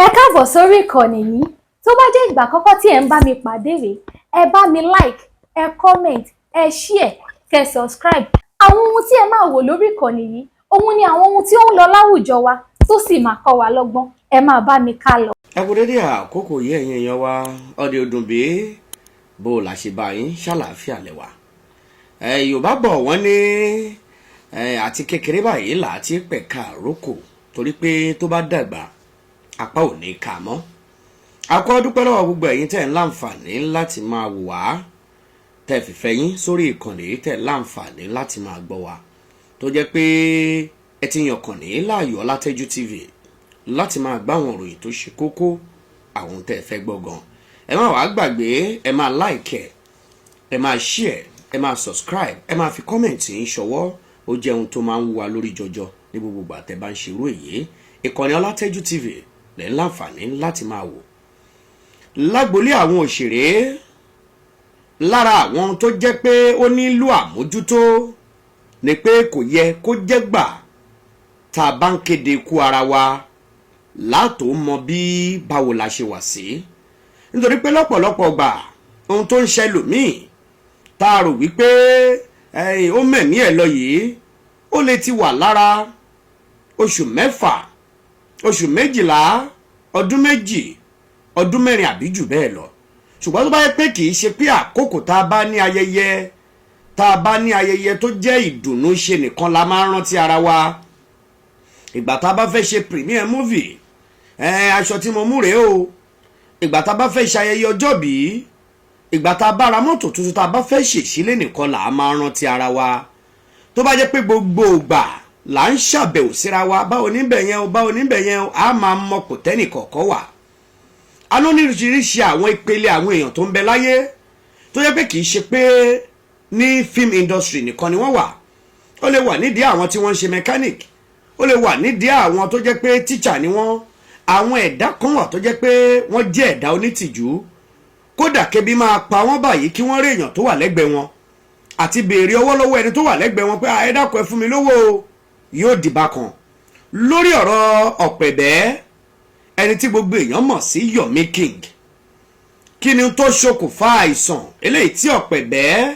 Ẹ káàbọ̀ sórí ìkànnì yìí. Tó bá jẹ́ ìgbà àkọ́kọ́ tí ẹ̀ ń bá mi pàdé rèé, ẹ bá mi like, ẹ comment, ẹ share, kẹ́ subscribe. Àwọn ohun tí ẹ máa wò lórí ìkànnì yìí, òun ni àwọn ohun tí ó ń lọ láwùjọ wa tó sì máa kọ́ wa lọ́gbọ́n. Ẹ máa bá mi ká lọ. Ẹ kú dédé àkókò yìí, ẹ̀yin èèyàn wa. Ọdẹ ọdún bí bó la ṣe bá yín, ṣàlàáfíà lẹ́wà. Ẹ Yorùbá bọ̀, wọ́n ní ẹ àti kékeré báyìí là á ti pẹ̀ka àrókò, torí pé tó bá dàgbà, apá ò ní kà mọ́. Akọ́ dúpẹ́ lọ́wọ́ gbogbo ẹ̀yin tẹ̀ ń láǹfààní láti máa wò wá, tẹ̀ fìfẹ́ yín sórí ìkànnì, tẹ̀ láǹfààní láti máa gbọ́ wa, tó jẹ́ pé ẹ ti yàn kànnì láàyò Ọlátẹ́jú TV láti máa gbọ́ àwọn ìròyìn tó ṣe kókó, àwọn tẹ́ ẹ fẹ́ gbọ́ gan. Ẹ má wàá gbàgbé, ẹ máa like, ẹ máa share, ẹ máa subscribe, ẹ máa fi comment yín ṣọwọ́. Ó jẹ́ ohun tó máa ń wú wa lórí jọjọ ní gbogbo ìgbà tẹ́ bá ń ṣerú èyí. Ìkànnì Ọlátẹ́jú TV lẹ́ ń láǹfààní láti máa wò. Lágbolé àwọn òṣèré, lára àwọn tó jẹ́ pé ó nílò àmójútó ni pé kò yẹ kó jẹ́ gbà tá a bá ń kéde ikú ara wa látò mọ bí báwo la ṣe wà sí, nítorí pé lọ́pọ̀lọpọ̀ gbà, ohun tó ń ṣẹlòmíì tá a rò wípé ó mẹ̀mí ẹ̀ lọ yìí, ó lè ti wà lára oṣù 6, oṣù 12, ọdún 2, ọdún 4 àbí jù bẹ́ẹ̀ lọ. Ṣùgbọ́n tó bá yẹ pé kì í ṣe pé àkókò tá a bá ní ayẹyẹ, tá a bá ní ayẹyẹ tó jẹ́ ìdùnnú ṣe nìkan la máa ń rántí ara wa. Ìgbà tá a bá fẹ́ ṣe premiere movie, ẹ aṣọ tí mo mú rèé o. Ìgbà tá a bá fẹ́ ṣe ayẹyẹ ọjọ́ bí, ìgbà tá a bá ra mọ́tò tuntun, tá a bá fẹ́ ṣèṣílẹ̀ nìkan là á máa rántí ara wa. Tó bá jẹ́ pé gbogbo ìgbà là ń ṣàbẹ̀wò síra wa, báwo níbẹ̀ yẹn o, báwo níbẹ̀ yẹn o, á máa mọ kò tẹ́nì kọ̀ọ̀kan wà. A lóríṣiríṣi àwọn ìpele àwọn èèyàn tó ń bẹ láyé, tó jẹ́ pé kì í ṣe pé ní film industry nìkan ni wọ́n wà. Ó lè wà nídìí àwọn tí wọ́n ń ṣe mechanic, ó lè wà nídìí àwọn tó jẹ́ pé teacher ni wọ́n. Àwọn ẹ̀dá kan wà tó jẹ́ pé wọ́n jẹ́ ẹ̀dá onítìjú. Kódà kébi máa pa wọ́n báyìí, kí wọ́n rí èèyàn tó wà lẹ́gbẹ̀ẹ́ wọn, àti béèrè ọwọ́ lọ́wọ́ ẹni tó wà lẹ́gbẹ̀ẹ́ wọn pé, "Ẹ dákun, ẹ fún mi lówó o," yóò dìbà kan. Lórí ọ̀rọ̀ Ọ̀pẹ̀bẹ́, ẹni tí gbogbo èèyàn mọ̀ sí Yomi King, kí ni tó ṣokùnfà àìsàn eléyìí tí Ọ̀pẹ̀bẹ́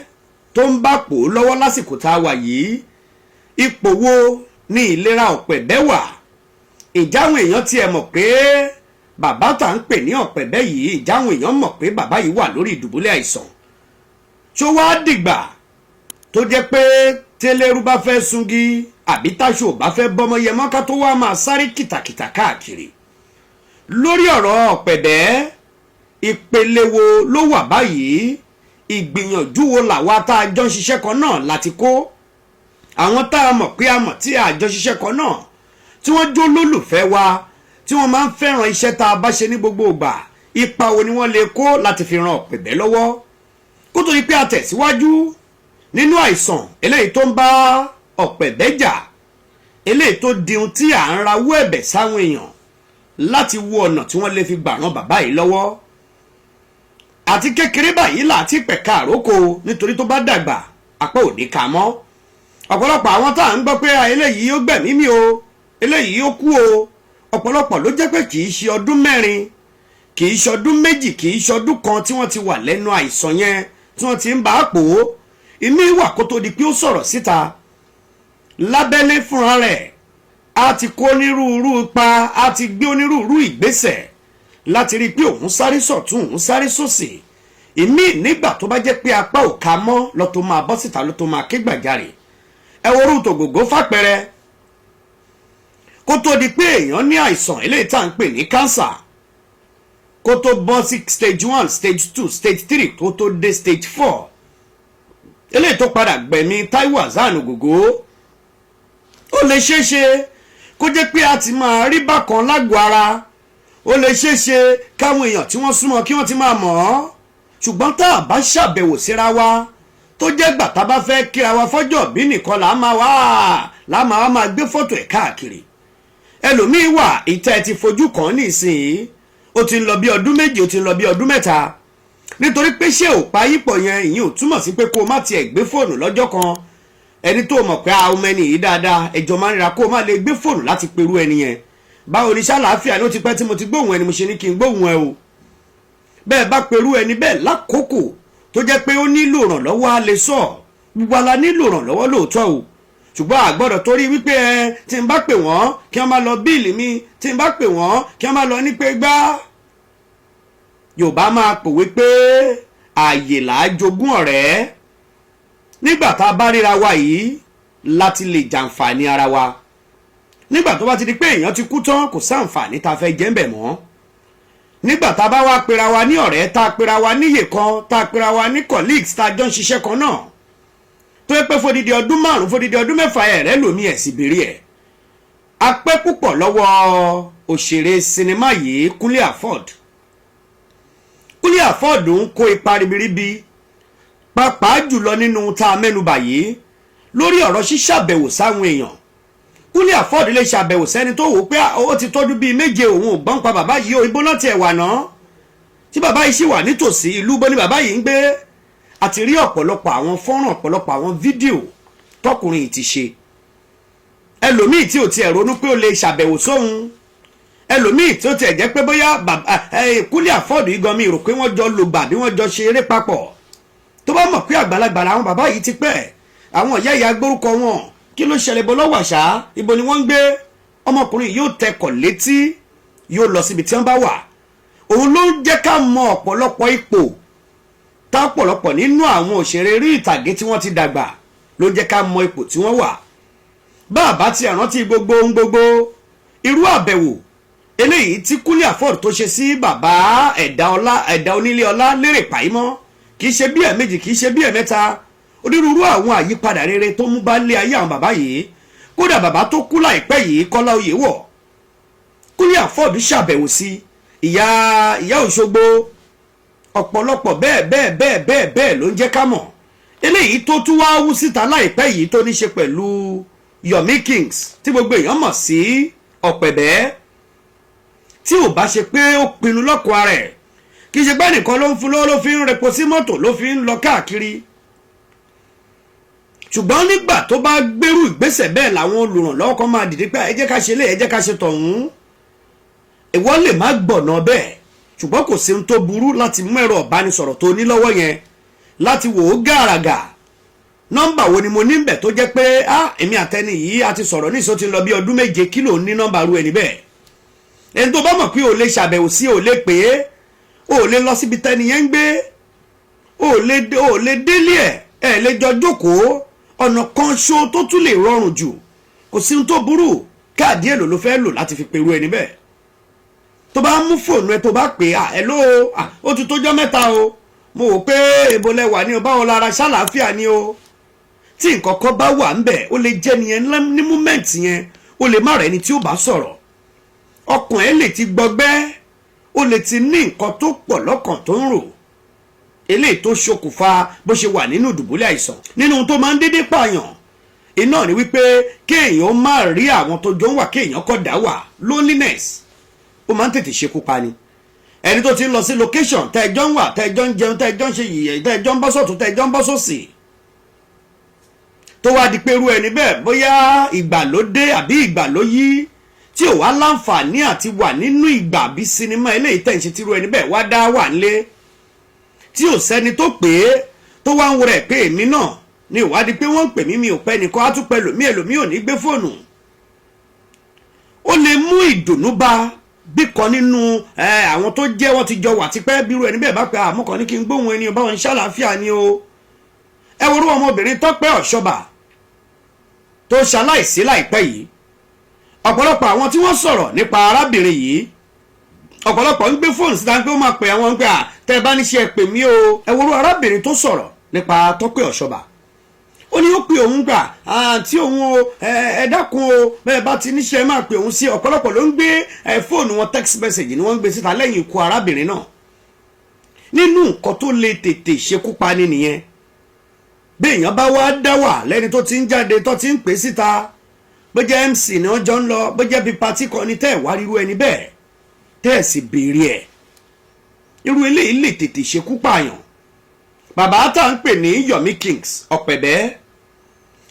tó ń bá pò lọ́wọ́ lásìkò tá a wà yìí? Ipò wo ní ìlera Ọ̀pẹ̀bẹ́ wà? Ìjà àwọn èèyàn tiẹ̀ mọ̀ pé bàbá tá ń pè ní Ọ̀pẹ̀bẹ́ yìí, ìjà àwọn èèyàn mọ̀ pé bàbá yìí wà lórí ìdùbúlẹ̀ àìsàn? Tó wá dìgbà tó jẹ́ pé tẹ́lẹ̀rú bá fẹ́ sungi àbí táṣù bá fẹ́ bọ́mọ yẹmọ́ ká tó wá máa sáré kìtàkìtà káàkiri lórí ọ̀rọ̀ Ọ̀pẹ̀bẹ́? Ìpele wo ló wà báyìí? Ìgbìyànjú wo làwa tá a jọ ń ṣiṣẹ́ kan náà láti kó àwọn tá a mọ̀ pé a mọ̀ tí a jọ ṣiṣẹ́ kan náà, tí wọ́n jó lólùfẹ́ wa, tí wọ́n máa ń fẹ́ràn iṣẹ́ tá a bá ṣe ní gbogbo ìgbà, ipa wo ni wọ́n lè kó láti fi ran Ọ̀pẹ̀bẹ́ lọ́wọ́, kó tó di pé a tẹ̀síwájú nínú àìsàn eléyìí tó ń bá Ọ̀pẹ̀bẹ́ jà, eléyìí tó di ohun tí à ń rawọ́ ẹ̀bẹ̀ sáwọn èèyàn láti wo ọ̀nà tí wọ́n lè fi gbà ran bàbá yìí lọ́wọ́? Àti kékeré báyìí là á ti pẹ̀ka àrókò, nítorí tó bá dàgbà, apá ò ní ká mọ́. Ọ̀pọ̀lọpọ̀ àwọn tá à ń gbọ́ pé eléyìí ó gbẹ̀mí mi o, eléyìí ó kú o, ọ̀pọ̀lọpọ̀ ló jẹ́ pé kì í ṣe ọdún 4, kì í ṣe ọdún 2, kì í ṣe ọdún 1 tí wọ́n ti wà lẹ́nu àìsàn yẹn, tí wọ́n ti ń bá a pò ó. Ìmí wà, kó tó di pé ó sọ̀rọ̀ síta lábẹ́lé fúnra rẹ̀, a ti kó onírúurú ipa, a ti gbé onírúurú ìgbésẹ̀ láti rí i pé òun sáré sọ̀tún, òun sáré sósì. Ìmí, nígbà tó bá jẹ́ pé apá ò ká mọ́, lọ́ tó máa bọ́ síta, ló tó máa ké gbàjarè. Ẹ wo tògògó fàpẹrẹ. Kó tó di pé èèyàn ní àìsàn eléyìí tá à ń pè ní cancer, kó tó bọ́ sí stage 1, stage 2, stage 3, kó tó dé stage 4 eléyìí tó padà gbẹ̀mí Táíwò Hasan Ògògó, ó lè ṣeé ṣe kó jẹ́ pé a ti máa rí bákan lágọ̀ọ́ ara. Ó lè ṣeé ṣe káwọn èèyàn tí wọ́n súnmọ́ kí wọ́n ti máa mọ̀ ọ́. Ṣùgbọ́n tá a bá ṣàbẹ̀wò síra wa, tó jẹ́ gbà tá a bá fẹ́ kíra wa fọ́jọ́ bí nìkan là á máa wá, là á máa wá máa gbé fọ́tò ẹ̀ káàkiri. Ẹlòmíín wà, ìtẹ́ ẹ ti fojú kàn án nísìnyí, ó ti ń lọ bí ọdún 2, ó ti ń lọ bí ọdún 3. Nítorí pé ṣé ò pa yípọ̀ yẹn, ìyẹn ò túmọ̀ sí pé kó o má tiẹ̀ gbé fóònù lọ́jọ́ kan. Ẹni tó mọ̀ pé a ọmọ ẹni yìí dáadáa, ẹjọ́ máa ń ríra, kó o má lè gbé fóònù láti perú ẹni yẹn. Báwo ni, ṣàlàáfíà ni? Ó ti pẹ́ tí mo ti gbóhùn ẹni, mo ṣe ní kí n gbóhùn ẹ o. Bẹ́ẹ̀ bá perú ẹni bẹ́ẹ̀ lákòókò tó jẹ́ pé ó nílò ìrànlọ́wọ́, á lè sọ. Gbogbo ala nílò ìrànlọ́wọ́ lóòótọ́ o, ṣùgbọ́n a gbọ́dọ̀ torí wípé ẹ tí n bá pè wọ́n, kí wọ́n máa lọ bill mi, tí n bá pè wọ́n, kí wọ́n máa lọ ní pé gbá. Yorùbá máa pòwe pé ààyè là á jogún ọ̀rẹ́. Nígbà tá a bá ríra wa yìí láti lè jàǹfààní ara wa. Nígbà tó bá ti di pé èèyàn ti kú tán, kò sáǹfààní tá a fẹ́ jẹ́ ń bẹ̀ mọ́. Nígbà tá a bá wá pera wa ní ọ̀rẹ́, tá a pera wa níyè kan, tá a pera wa ní colleagues, tá a jọ ń ṣiṣẹ́ kan náà, tó yẹ pé fódìdí ọdún 5, fódìdí ọdún 6, ẹ̀rẹ́ lòmí ẹ̀ sì béèrè ẹ̀. Apẹ́ púpọ̀ lọ́wọ́ òṣèré sinimá yìí, Kúnlé Afod. Kúnlé Afod ń kó ipa ribiribi, pàápàá jùlọ nínú tá a mẹ́nubà yìí, lórí ọ̀rọ̀ ṣíṣàbẹ̀wò sáwọn èèyàn. Kúnlé Afod lè ṣàbẹ̀wò sẹ́ni tó wò ó pé ó ti tọ́jú bíi 7, òun ò gbọ́n pa bàbá yìí o. Ibo náà tiẹ̀ wà náà tí bàbá yìí sì wà nítòsí? Ìlú bó ni bàbá yìí ń gbé? Àti rí ọ̀pọ̀lọpọ̀ àwọn fọ́nrán, ọ̀pọ̀lọpọ̀ àwọn fídíò tọkùnrin yìí ti ṣe. Ẹlòmíì tí ò tiẹ̀ ronú pé ó lè ṣàbẹ̀wò sóhun, ẹlòmíì tí ó tiẹ̀ jẹ́ pé bóyá Kúnlé Afod yìí gan, mi rò pé wọ́n jọ lògbà bí wọ́n jọ ṣe eré papọ̀, tó bá mọ̀ pé àgbàlagbà làwọn bàbá yìí ti pẹ́, àwọn ìyá ìyá gbórúkọ wọn, kí ló ṣẹlẹ̀, bọ́ lọ́wọ́ àṣà, ibo ni wọ́n ń gbé, ọmọkùnrin yóò tẹkọ̀ létí, yóò lọ síbi tí wọ́n bá wà. Òun ló ń jẹ́ ká mọ ọ̀pọ̀lọpọ̀ ipò tá ọ̀pọ̀lọpọ̀ nínú àwọn òṣèré rí ìtàgé tí wọ́n ti dàgbà, ló ń jẹ́ ká mọ ipò tí wọ́n wà. Bá a bá ti rántí gbogbo ohun gbogbo, irú àbẹ̀wò eléyìí tí Kúnlé Afod tó ṣe sí bàbá ẹ̀dá ọlá, ẹ̀dá onílé ọlá lérè pàímọ́, kì í ṣe bí ẹ̀ẹ̀mejì, kì í ṣe bí ẹ̀ẹ̀mẹ́ta. Onírúurú àwọn àyípadà rere tó mú bá lé ayé àwọn bàbá yìí, kódà bàbá tó kú láìpẹ́ yìí, Kọ́lá Oyèwọ̀, Kúnlé Afod ṣàbẹ̀wò sí ìyá ìyá Òṣogbo, ọ̀pọ̀lọpọ̀ bẹ́ẹ̀ bẹ́ẹ̀ bẹ́ẹ̀ bẹ́ẹ̀ bẹ́ẹ̀ ló ń jẹ́ ká mọ̀. Eléyìí tó tún wá wú síta láìpẹ́ yìí tó ní ṣe pẹ̀lú Yomi Kings, tí gbogbo èèyàn mọ̀ sí Ọ̀pẹ̀bẹ́, tí ò bá ṣe pé ó pinnu lọ́kọ̀ọ́ ara ẹ̀, kì í ṣe pé nìkan ló ń fún lọ́wọ́, ló fi ń repo sí mọ́tò, ló fi ń lọ káàkiri. Ṣùgbọ́n nígbà tó bá gbérù ìgbésẹ̀ bẹ́ẹ̀, làwọn olùrànlọ́wọ́ kan máa dìde pé ẹ jẹ́ ká ṣe lé, ẹ jẹ́ ká ṣe tọ̀hún. Ìwọ lè má gbọ̀nà bẹ́ẹ̀, ṣùgbọ́n kò sí ohun tó burú láti mú ẹ̀rọ ìbánisọ̀rọ̀ tó ní lọ́wọ́ yẹn láti wò ó gàràgà: nọ́mbà wo ni mo ní bẹ̀ tó jẹ́ pé ah, èmi àtẹni yìí a ti sọ̀rọ̀ ní ìsó ti lọ bí ọdún 7? Kí ló ní nọ́mbà ru ẹni bẹ́ẹ̀? Ẹni tó bá mọ̀ pé o lè ṣàbẹ̀wò sí, o lè pè é, o lè lọ síbi tẹ́ni yẹn ń gbé, o lè délé ẹ̀, ẹ̀ lè jọ jókòó, ọ̀nà kan ṣo tó tún lè rọrùn jù, kò sí ohun tó burú. Káàdì èlò ló fẹ́ lò láti fi perú ẹni bẹ́ẹ̀? Tó bá mú fóònù ẹ, tó bá pè á, "Hello, ó ti tójọ́ mẹ́ta o, mo wò pé èbó lẹ wà ní o, báwo lára, ṣàlàáfíà ni o?" Tí nǹkan kan bá wà ńbẹ̀, ó lè jẹ́ nìyẹn ní moment yẹn, ó lè má rẹ̀ ẹni tí ó bá sọ̀rọ̀. Ọkàn ẹ̀ lè ti gbọgbẹ́, ó lè ti ní nǹkan tó pọ̀ lọ́kàn tó ń rò, eléyìí tó ṣokùnfà bó ṣe wà nínú ìdùbúlẹ̀ àìsàn. Nínú tó máa ń dédé pààyàn iná ni wípé kéèyàn má rí àwọn tó jọ ń wà, kéèyàn kọ́ dá wà, loneliness, ó máa ń tètè ṣekú pa ni. Ẹni tó ti ń lọ sí location tẹ́ẹ̀jọ́ ń wà, tẹ́ẹ̀jọ́ ń jẹun, tẹ́ẹ̀jọ́ ń ṣe yìnyín, tẹ́ẹ̀jọ́ ń bọ́ sọ̀tún, tẹ́ẹ̀jọ́ ń bọ́ sósì, tó wá di pé irú ẹni bẹ́ẹ̀, bóyá ìgbà ló dé àbí ìgbà ló yí, tí ò wá láǹfààní àti wà nínú ìgbà bí sinimá eléyìí tẹ̀ ń ṣe, tírú ẹni bẹ́ẹ̀ wá dá wà nílé, tí ò sẹ́ni tó pè é, tó wá ń wọrẹ̀ pé èmi náà ní ìwádìí pé wọ́n ń pè mí, mi ò pẹ́ nìkan, á tún pẹ́ lòmí, ẹlòmí ò ní gbé fóònù, ó lè mú ìdùnnú bá bí kan nínú àwọn tó jẹ́ wọ́n ti jọ wà tipẹ́. Bírú ẹni bẹ́ẹ̀ bá pẹ́ àmọ́ kan ní kí n gbóhùn ẹni báwọn ń ṣàlàáfíà ni o. Ẹ wo irú ọmọbìnrin Tọ́pẹ́ Ọ̀ṣọ́bà tó ṣaláìsí láìpẹ́ yìí. Ọ̀pọ̀lọpọ̀ àwọn tí wọ́n sọ̀rọ̀ nípa arábìnrin yìí, ọ̀pọ̀lọpọ̀ ń gbé fóònù síta pé ó máa pè àwọn pé à tẹ́ ẹ bá níṣẹ́ ẹ pè mí o. Ẹ wo irú arábìnrin tó sọ̀rọ̀ nípa Tọ́pẹ́ Ọ̀ṣọ́bà, ó ní ó pè òun gbà, àǹtí òun o, ẹ dákun o, bẹ́ẹ̀ bá ti níṣẹ́ máa pè òun sí. Ọ̀pọ̀lọpọ̀ ló ń gbé fóònù wọn, text message ni wọ́n ń gbé síta lẹ́yìn ikú arábìnrin náà. Nínú nǹkan tó lè tètè ṣekú pani nìyẹn. Bí èèyàn bá wá dá wà lẹ́ni tó ti ń jáde, tó ti ń pè síta, bó jẹ́ MC ni wọ́n jọ ń lọ, bó jẹ́ bí party kan ní, tẹ́ ẹ̀ wá ríru ẹni bẹ́ẹ̀, tẹ́ ẹ̀ sì béèrè ẹ̀, irú eléyìí lè tètè ṣekú pààyàn. Bàbá tá à ń pè ní Yomi Kings Ọ̀pẹ̀bẹ́,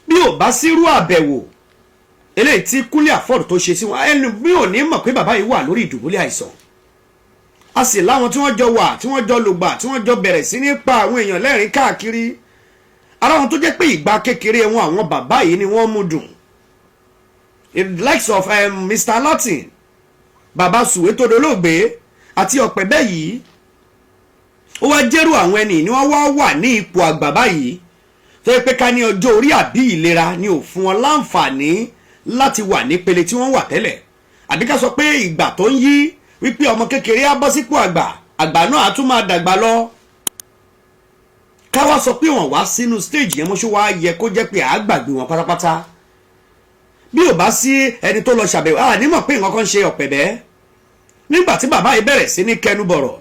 bí ò bá sírú àbẹ̀wò Eléyìí tí Kúnlé Afod tó ṣe sí wọn, ẹnu mi ò ní mọ̀ pé bàbá yìí wà lórí ìdùbúlẹ̀ àìsàn. A sì láwọn tí wọ́n jọ wà, tí wọ́n jọ lògbà, tí wọ́n jọ bẹ̀rẹ̀ sí ní pa àwọn èèyàn lẹ́rìn káàkiri. Ara wọn tó jẹ́ pé ìgbà kékeré wọn, àwọn bàbá yìí ni wọ́n mú dùn, the likes of Mr. Latin, bàbá Sùwé tó dolóògbé àti Ọ̀pẹ̀bẹ́ yìí. Ó wá jẹ́rù àwọn ẹni ni wọ́n wá wà ní ipò àgbà báyìí, tó yẹ pé ká ní ọjọ́ orí àbí ìlera ni ò fún wọn láǹfààní láti wà nípele tí wọ́n wà tẹ́lẹ̀, àbí ká sọ pé ìgbà tó ń yí wípé ọmọ kékeré á bọ́ sípò àgbà, àgbà náà á tún máa dàgbà lọ. Ká wá sọ pé wọ́n wá sínú stage yẹn mọ́ṣú, wá yẹ kó jẹ́ pé àá gbàgbé wọn pátápátá. Bí ò bá sí ẹni tó lọ ṣàbẹ̀wò, à ní mọ̀ pé nǹkan kan ṣe Ọ̀pẹ̀bẹ́. Nígbà tí bàbá yìí bẹ̀rẹ̀ sí ní kẹnu bọ̀rọ̀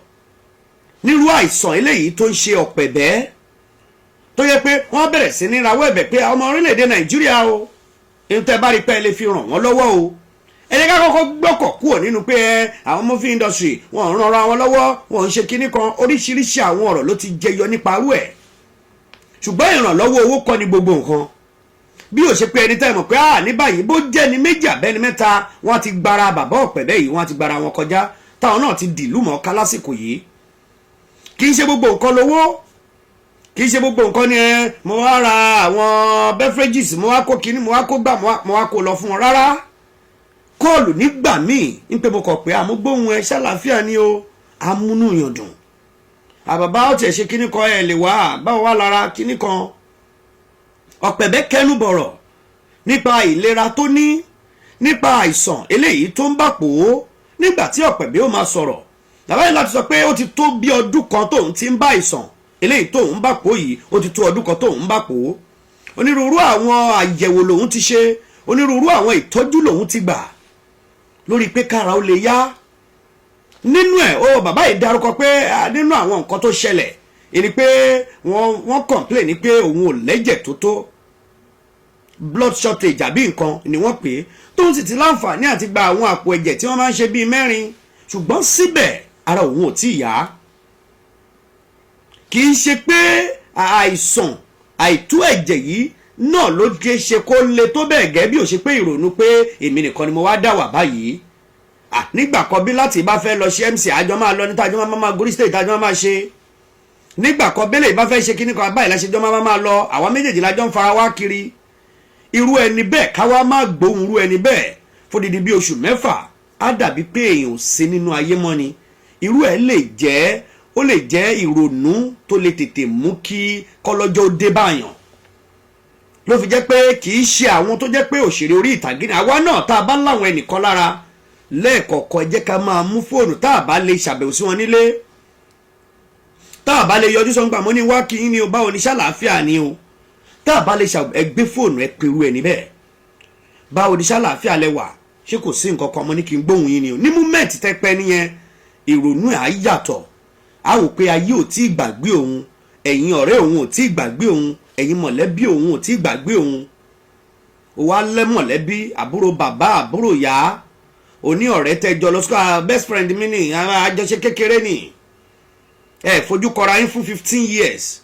nírú àìsàn eléyìí tó ń ṣe Ọ̀pẹ̀bẹ́, tó yẹ pé wọ́n bẹ̀rẹ̀ sí ní rawọ́ ẹ̀bẹ̀ pé ọmọ orílẹ̀-èdè Nàìjíríà o, ní tẹ́ bá rí pé ẹ lè fi ràn wọ́n lọ́wọ́ o. Ẹ jẹ́ ká kọ́kọ́ gbọ́kọ̀ kúrò nínú pé ẹ àwọn movie industry, wọn ò ràn ara wọn lọ́wọ́, wọn ò ń ṣe kinní kan. Oríṣiríṣi àwọn ọ̀rọ̀ ló ti jẹyọ nípa arú ẹ̀, ṣùgbọ́n ìrànlọ́wọ́ owó kọ́ ni gbogbo nǹkan. Bí ó ṣe pé ẹni tẹ́ mọ̀ pé à ní báyìí, bó jẹ́ ní méjì àbẹ́ni mẹ́ta, wọ́n ti gbára bàbá Ọ̀pẹ̀bẹ́ yìí, wọ́n ti gbára wọn kọjá, táwọn náà ti dìlú mọ́ká lásìkò yìí. Kì í ṣe gbogbo nǹkan lówó, kì í ṣe gbogbo nǹkan ni ẹ mo wá ra àwọn beverages, mo wá kó kinní, mo wá kó gbà, mo wá kó lọ fún wọn. Rárá, call nígbà míì ń pé mo kọ̀ pé àmúgbóhùn ẹ, ṣàlàáfíà ni o, amúnúyàn dùn. Àbàbá ó tiẹ̀ ṣe kinní kan, ẹ lè wá báwo wá lára kinní kan. Ọ̀pẹ̀bẹ́ kẹnu bọ̀rọ̀ nípa ìlera tó ní, nípa àìsàn eléyìí tó ń bà pò ó. Nígbà tí Ọ̀pẹ̀bẹ́ ó máa sọ̀rọ̀, bàbá yìí láti sọ pé ó ti tó bí ọdún kan tóun ti ń bá àìsàn eléyìí tóun bá pò yìí, ó ti tó ọdún kan tóun bá pò ó. Onírúurú àwọn àyẹ̀wò lòun ti ṣe, onírúurú àwọn ìtọ́jú lòun ti gbà lórí pé kára ó lè yá. Nínú ẹ̀ ó, bàbá yìí dárúkọ pé nínú àwọn nǹkan tó ṣẹlẹ̀ ẹni pé wọ́n complain ní pé òun ò lẹ́jẹ̀ tó tó, blood shortage àbí nǹkan ni wọ́n pè é, tóun sì ti láǹfààní àti gba àwọn àpò ẹ̀jẹ̀ tí wọ́n máa ń ṣe bíi 4, ṣùgbọ́n síbẹ̀ ara òun ò tí ì yá. Kì í ṣe pé àìsàn àìtó ẹ̀jẹ̀ yìí náà ló jẹ́ ṣe kó le tó bẹ́ẹ̀ gẹ́, bí ó ṣe pé ìrònú pé èmi nìkan ni mo wá dà wà báyìí. Nígbà kan bí láti bá fẹ́ lọ ṣe MC, àjọ máa lọ níta, àjọ máa máa gorí stage, àjọ máa ṣe. Nígbà kan bẹ́lẹ̀ bá fẹ́ ṣe kíní kan báyìí láṣẹjọ́ máa máa lọ, àwa méjèèjì lájọ ń fara wá kiri. Irú ẹni bẹ́ẹ̀, káwá má gbóhùn irú ẹni bẹ́ẹ̀ fódìdí bí oṣù 6, á dàbí pé èèyàn ò sí nínú ayé mọ́ ni. Irú ẹ̀ lè jẹ́, ó lè jẹ́ ìrònú tó lè tètè mú kí kọ́lọ́jọ́ dé báyàn. Ló fi jẹ́ pé kì í ṣe àwọn tó jẹ́ pé òṣèré orí ìtàgé ni, àwa náà tá a bá láwọn ẹnìkan lára, lẹ́ẹ̀kọ̀ọ̀kan ẹ jẹ́ ká máa mú fóònù, tá a bá lè ṣàbẹ̀wò sí wọn nílé, tá a bá lè yọjú sọ́ngbà mọ́ ní wá kí ni o, báwo ni, ṣàlàáfíà ni o, tá a bá lè ṣàbẹ̀wò, ẹ gbé fóònù, ẹ perú ẹ níbẹ̀, báwo ni, ṣàlàáfíà lẹ wà, ṣé kò sí nǹkan kan, mo ní kí n gbóhùn yín ni o. Ní moment tẹ́pẹ́ nìyẹn, ìrònú ẹ̀ á yàtọ̀, á wò pé ayé ò tí ì gbàgbé òun, ẹ̀yin ọ̀rẹ́ òun ò tí ì gbàgbé òun, ẹ̀yin mọ̀lẹ́bí òun ò tí ì gbàgbé òun. Ó wá lẹ́ mọ̀lẹ́bí, àbúrò bàbá, àbúrò ìyá, òní ọ̀rẹ́ tẹ́jọ lọ sọ́kà, best friend mi ní àjọṣe kékeré ni, ẹ fojú kọra yín fún 15 years,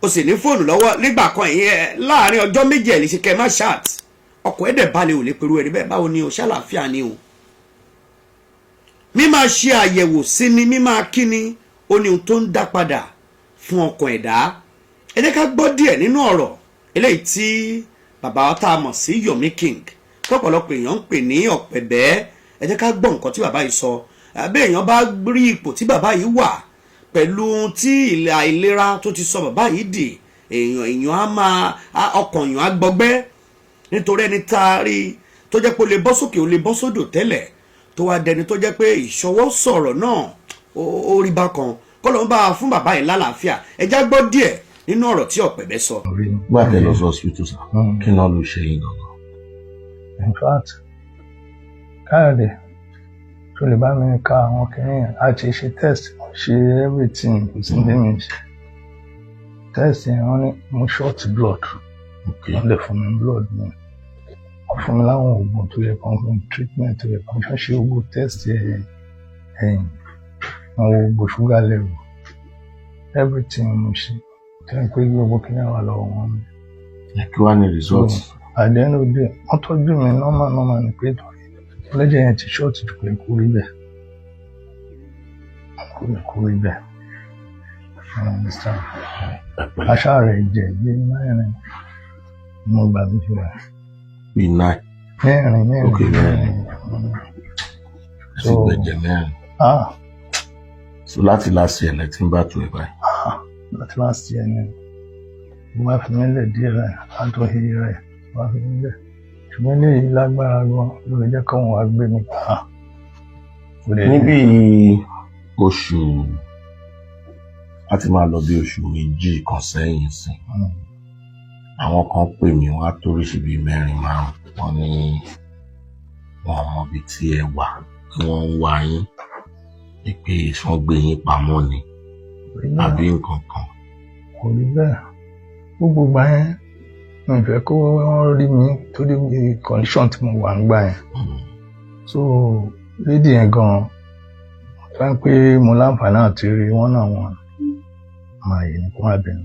o sì ní fóònù lọ́wọ́. Nígbà kan ìyẹn láàrin ọjọ́ 2 ẹ̀ lè ṣe kẹ́ ẹ má chat, ọkọ̀ ẹ̀dẹ̀ balẹ̀, ò lè perú ẹni bẹ́ẹ̀, báwo ni o, ṣàlàáfíà ni o. Mímáa ṣe àyẹ̀wò sí ni, mímáa kí ni, ó ní ohun tó ń dá padà fún ọkàn ẹ̀dá. Ẹ jẹ́ ká gbọ́ díẹ̀ nínú ọ̀rọ̀ eléyìí tí bàbá tá a mọ̀ sí Yomi King, tọ́pọ̀lọpọ̀ èèyàn ń pè ní Ọ̀pẹ̀bẹ́. Ẹ jẹ́ ká gbọ́ nǹkan tí bàbá yìí sọ. Bí èèyàn bá rí ipò tí bàbá yìí wà pẹ̀lú tí àìlera tó ti sọ bàbá yìí dì, èèyàn á máa ọkàn èèyàn á gbọgbẹ́, nítorí ẹni tá a rí tó jẹ́ pé ó lè bọ́ sókè, ó lè bọ́ sódò tẹ́lẹ̀, tó wá dẹni tó jẹ́ pé ìṣọwọ́ sọ̀rọ̀ náà ó rí bákan. Kọ́ ló ń bá a fún bàbá yìí lálàáfíà. Ẹ já gbọ́ díẹ̀ nínú ọ̀rọ̀ tí Ọ̀pẹ̀bẹ́ sọ. Gbà tẹ lọ sí hospital sir, kí náà ló ṣe yín gangan? In fact, Káyọ̀dé tó lè bá mi ka àwọn kìnìún yẹn, a ti ṣe test, ṣe everything, kò sí ní mi ṣe test yẹn, wọ́n ní mo short blood. Wọ́n lè fún mi blood mi, wọ́n fún mi láwọn oògùn tó yẹ kán fún mi, treatment tó yẹ kán fún, ṣe gbogbo test ẹ̀yìn, wọ́n wo gbogbo sugar level, everything mo ṣe tẹ́ pé gbogbo kìnìún wà lọ́wọ́ wọn. Kí wàá ní result? At the end of the day, wọ́n tọ́jú mi normal normal ni pé torí ọlẹ́jẹ̀ yẹn ti short jù, pé kú rí bẹ́ẹ̀, kò yẹ kó rí bẹ́ẹ̀. You understand? Ẹ pẹ̀lẹ́. Aṣá rẹ̀ jẹ̀ bí 4 mo gbà mí fi wà. Bíi 9? 4, 4. Ok, 4. 4. Ẹ sì gbẹ̀jẹ̀ 4. Ah. So láti last year lẹ ti ń bá tu ẹ báyìí? Ah, láti last year ni. Mo bá fi mí lẹ̀ díẹ̀ rẹ̀, àtọ̀ hìí rẹ̀ wá fi mí lẹ̀, ṣùgbọ́n eléyìí lágbára gan ló fi jẹ́ kóun wá gbé mi. Ah, kò lè. Níbi oṣù a ti máa lọ bí oṣù 2 kan sẹ́yìn sí, àwọn kan pè mí, wọ́n á toríṣi bíi mẹ́rin márùn, wọ́n ní wọn mọ ibi tí ẹ wà, wọ́n ń wá yín, ní pé wọ́n gbé yín pamọ́ ni àbí nǹkan kan. Kò rí bẹ́ẹ̀. Gbogbo ìgbà yẹn, mi ò fẹ́ kó wọ́n rí mi torí condition tí mo wà ń gbà yẹn. So lady yẹn gan fẹ́ pé mo láǹfààní àti rí wọn náà, wọn máa yẹ ní kó má bínú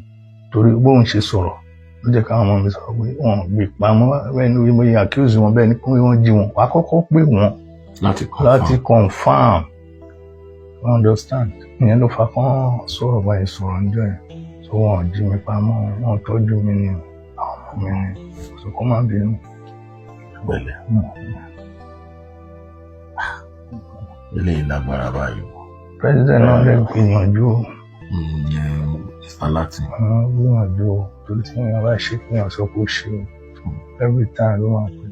torí bóun ṣe sọ̀rọ̀ ló jẹ́ káwọn ọmọ mi sọ̀rọ̀ pé wọ́n gbé pamọ́. Bẹ́ẹ̀ ni mo yẹ accuse wọn, bẹ́ẹ̀ ni pé wọ́n jí wọn, wàá kọ́kọ́ pè wọ́n láti láti confirm. Confirm, you understand? Ìyẹn ló fa kán sọ̀rọ̀ báyìí, sọ̀rọ̀ níjọ́ yẹn. So wọn ò jí mi pamọ́, wọn tọ́jú mi ni, àwọn ọmọ mi ni, so kó má bínú. Pẹ̀lẹ́. Eléyìí lágbára báyìí o. President náà lè gbìyànjú o. Mr. Latin. Wọ́n gbìyànjú o, torí tí wọ́n bá ṣe kí wọ́n sọ pé ó ṣe o, every time ló máa pè,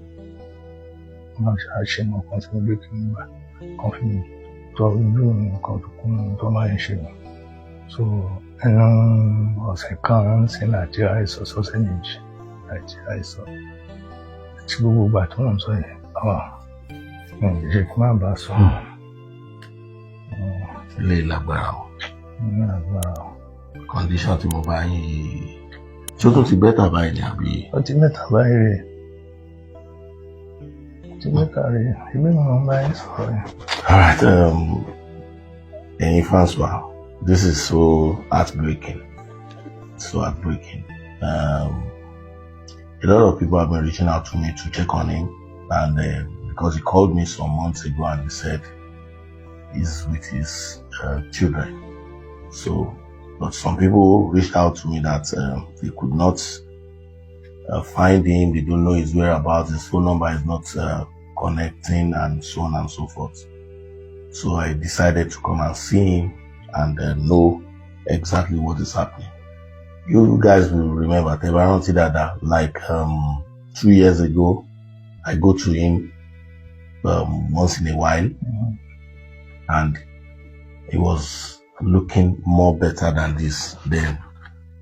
wọ́n ṣe nǹkan tí mo gbé kí n gbà kan fi tọ́jú nǹkan tó kún tó máa ń ṣe. So ẹnu ọ̀sẹ̀ kan ń sin láti àìsàn sọ́sẹ̀ 2 láti àìsàn tí gbogbo ìgbà tó ń sọ yẹn, ọ̀ mi ò lè ṣe kí n má bàa sọ. Eléyìí lágbára o. Ní agbára o. Condition tí mo bá yín yìí, ṣé ó tún ti better báyìí ni àbí? Ó ti better báyìí rè, ó ti better rè, ibi mi ò ń bá yín sọ̀rọ̀ yẹn. Alright, ẹ̀yin fans wa, this is so heartbreaking, so heartbreaking. A lot of people have been reaching out to me to check on him, and because he called me some months ago and he said he's with his children. So, but some people reached out to me that they could not find him, they don't know his whereabouts, his phone number is not connecting, and so on and so forth. So I decided to come and see him and know exactly what is happening. You guys will remember, tẹ́ bá rántí dáadáa, like 2 years ago, I go to him once in a while, and he was looking more better than this then.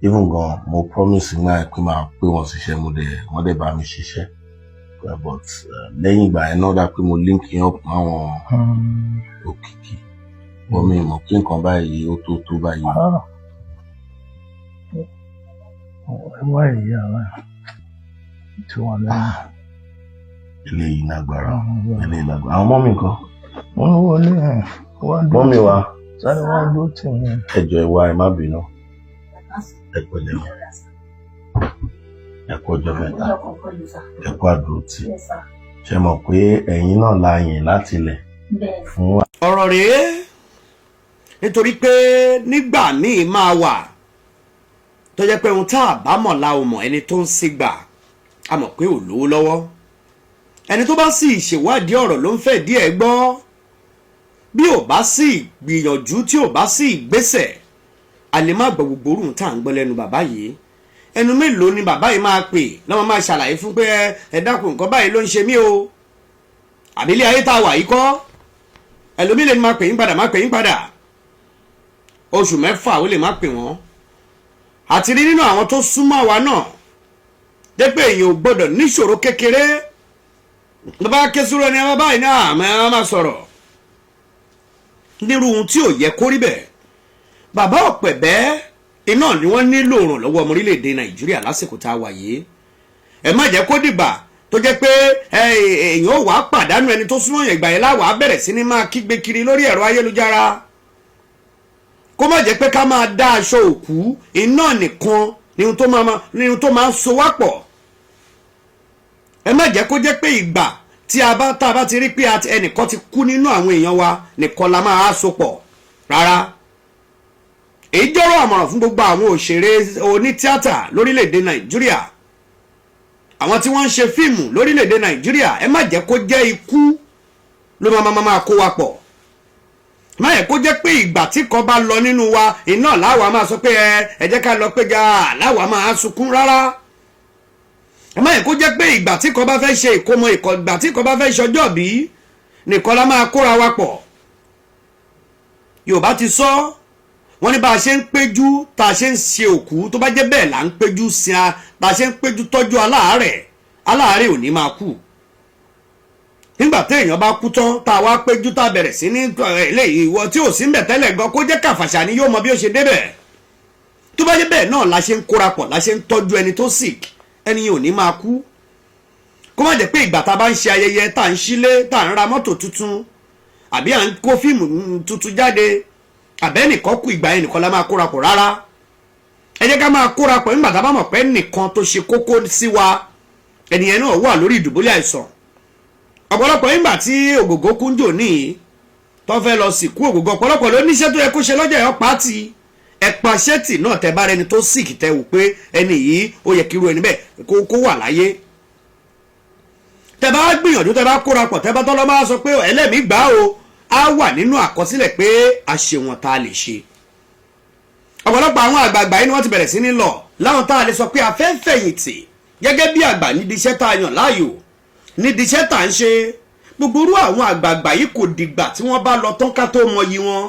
Even gan, mo promise náà pé máa pé wọ́n ṣiṣẹ́, mo dẹ̀ wọ́n dẹ̀ bá mi ṣiṣẹ́. But lẹ́yìn ìgbà yẹn náà dà pé mo link him up máwọn òkìkí. Wọ́n mi mọ̀ pé nǹkan báyìí ó tó tó báyìí. Ah. Ẹ wá ìyá wa tí wọ́n lẹ́yìn. Eléyìí lágbára, eléyìí lágbára. Àwọn mummy nǹkan. Wọ́n ń wọlé ẹ̀ wá dúró. Mummy wa. Sáré wá dúró tì mí. Ẹ jọ̀ọ́, ẹ wá, ẹ má bínú. Ẹ pẹ̀lẹ́ o. Ẹ kú ọjọ́ mẹ́ta. Ẹ kú àdúrótì. Ṣé mọ̀ pé ẹ̀yin náà la yìn láti ilẹ̀ fún Ọ̀rọ̀ rèé, nítorí pé nígbà míì máa wà tó jẹ́ pé ohun tá a bá mọ̀ la ò mọ̀. Ẹni tó ń sígbà a mọ̀ pé ò lówó lọ́wọ́, ẹni tó bá sì ṣèwádìí ọ̀rọ̀ ló ń fẹ́ díẹ̀ gbọ́. Bí ò bá sì gbìyànjú, tí ò bá sì gbésẹ̀, a lè má gbọ́ gbogbo orun tá à ń gbọ́ lẹ́nu bàbá yìí. Ẹnu mélòó ni bàbá yìí máa pè lọ́mọ máa ṣàlàyé fún pé ẹ dákun, nǹkan báyìí ló ń ṣe mí o? Àbílẹ̀ ayé tá a wà yìí kọ́, ẹlòmíì lè ní máa pè yín padà, máa pè yín padà, oṣù 6 ó lè má pè wọ́n. Àti rí nínú àwọn tó súnmọ́ àwa náà dé pé èèyàn ò gbọ́dọ̀ níṣòro kékeré ló bá ké sùúrù ẹni ẹ báyìí náà, àmọ́ ẹ máa sọ̀rọ̀ nírú ohun tí ò yẹ kó rí bẹ́ẹ̀. Bàbá Ọ̀pẹ̀bẹ́ iná ni wọ́n nílò ìrànlọ́wọ́ ọmọ orílẹ̀-èdè Nàìjíríà lásìkò tá a wà yìí. Ẹ má jẹ́ kó dìgbà tó jẹ́ pé èèyàn ò wá pàdánù ẹni tó súnmọ́ yẹn, ìgbà yẹn láwàá bẹ̀rẹ̀ sí ní máa kígbe kiri lórí ẹ̀rọ ayélujára. Kó má jẹ́ pé ká máa dá aṣọ òkú iná nìkan ni ohun tó máa ń so wá pọ̀. Ẹ má jẹ́ kó jẹ́ pé ìgbà tí a bá tá a bá ti rí pé ẹnìkan ti kú nínú àwọn èèyàn wa nìkan la máa so pọ̀. Rárá. Èyí jọ́rọ̀ àmọ̀ràn fún gbogbo àwọn òṣèré onítíátà lórílẹ̀‐èdè Nàìjíríà, àwọn tí wọ́n ń ṣe fíìmù lórílẹ̀‐èdè Nàìjíríà. Ẹ má jẹ́ kó jẹ́ ikú ló máa kó wa pọ̀. Má yẹ kó jẹ́ pé ìgbà tí kan bá lọ nínú wa iná láwa máa sọ pé ẹ jẹ́ ká lọ péjà, láwa máa sunkún. Rárá, ẹ má yẹ kó jẹ́ pé ìgbà tí kan bá fẹ́ ṣe ìkómọ, ìgbà tí kan bá fẹ́ ṣọjọ́ bí nìkan la máa kóra wa pọ̀. Yorùbá ti sọ, wọ́n ní bá a ṣe ń péjú tá a ṣe ń ṣe òkú, tó bá jẹ́ bẹ́ẹ̀ là ń péjú sin a, bá a ṣe ń péjú tọ́jú aláàárẹ̀, aláàárẹ̀ ò ní máa kú. Nígbà téèyàn bá kú tán, tá a wá péjú, tá a bẹ̀rẹ̀ sí ní eléyìí, ìwọ tí ò sí ń bẹ̀ tẹ́lẹ̀ gan, kó jẹ́ kàfàṣà ni, yóò mọ bí ó ṣe débẹ̀. Tó bá jẹ́ bẹ́ẹ̀ náà la ṣe ń kóra pọ̀, la ṣe ń tọ́jú ẹni tó sick, ẹni yẹn ò ní máa kú. Kó má jẹ́ pé ìgbà tá a bá ń ṣe ayẹyẹ, tá a ń sílé, tá a ń ra mọ́tò tuntun, àbí à ń kó fíìmù tuntun jáde, àbẹ́nìkan kú, ìgbà yẹn nìkan la máa kóra pọ̀. Rárá, ẹ jẹ́ ká máa kóra pọ̀ nígbà tá a bá mọ̀ pé nìkan tó ṣe kókó sí wa, ẹnìyẹn náà wà lórí ìdùbúlẹ̀ àìsàn. Ọ̀pọ̀lọpọ̀ nígbà tí Ògògó kúnjò ní tó fẹ́ lọ sìnkú Ògògó, ọ̀pọ̀lọpọ̀ ló níṣẹ́ tó yẹ kó ṣe lọ́jọ́ ẹ̀ pàtì ẹ̀pà ṣẹ́tì náà. Tẹ bá rẹni tó sick, tẹ wò pé ẹni yìí, ó yẹ kíru ẹni bẹ́ẹ̀ kó wà láyé, tẹ bá gbìyànjú, tẹ bá kóra pọ̀, tẹ bá tọ́lọ́ máa sọ pé ẹlẹ́mìí gbà o, á wà nínú àkọsílẹ̀ pé a ṣe wọn tá a lè ṣe. Ọ̀pọ̀lọpọ̀ àwọn àgbààgbà yìí ni wọ́n ti bẹ̀rẹ̀ sí ní lọ, láwọn tá a lè sọ pé a fẹ́ fẹ̀yìntì gẹ́gẹ́ bí àgbà nídìí iṣẹ́ tá a yàn láàyò, nídìí iṣẹ́ tá à ń ṣe. Gbogbo irú àwọn àgbààgbà yìí, kò dìgbà tí wọ́n bá lọ tán ká tó mọyì wọn.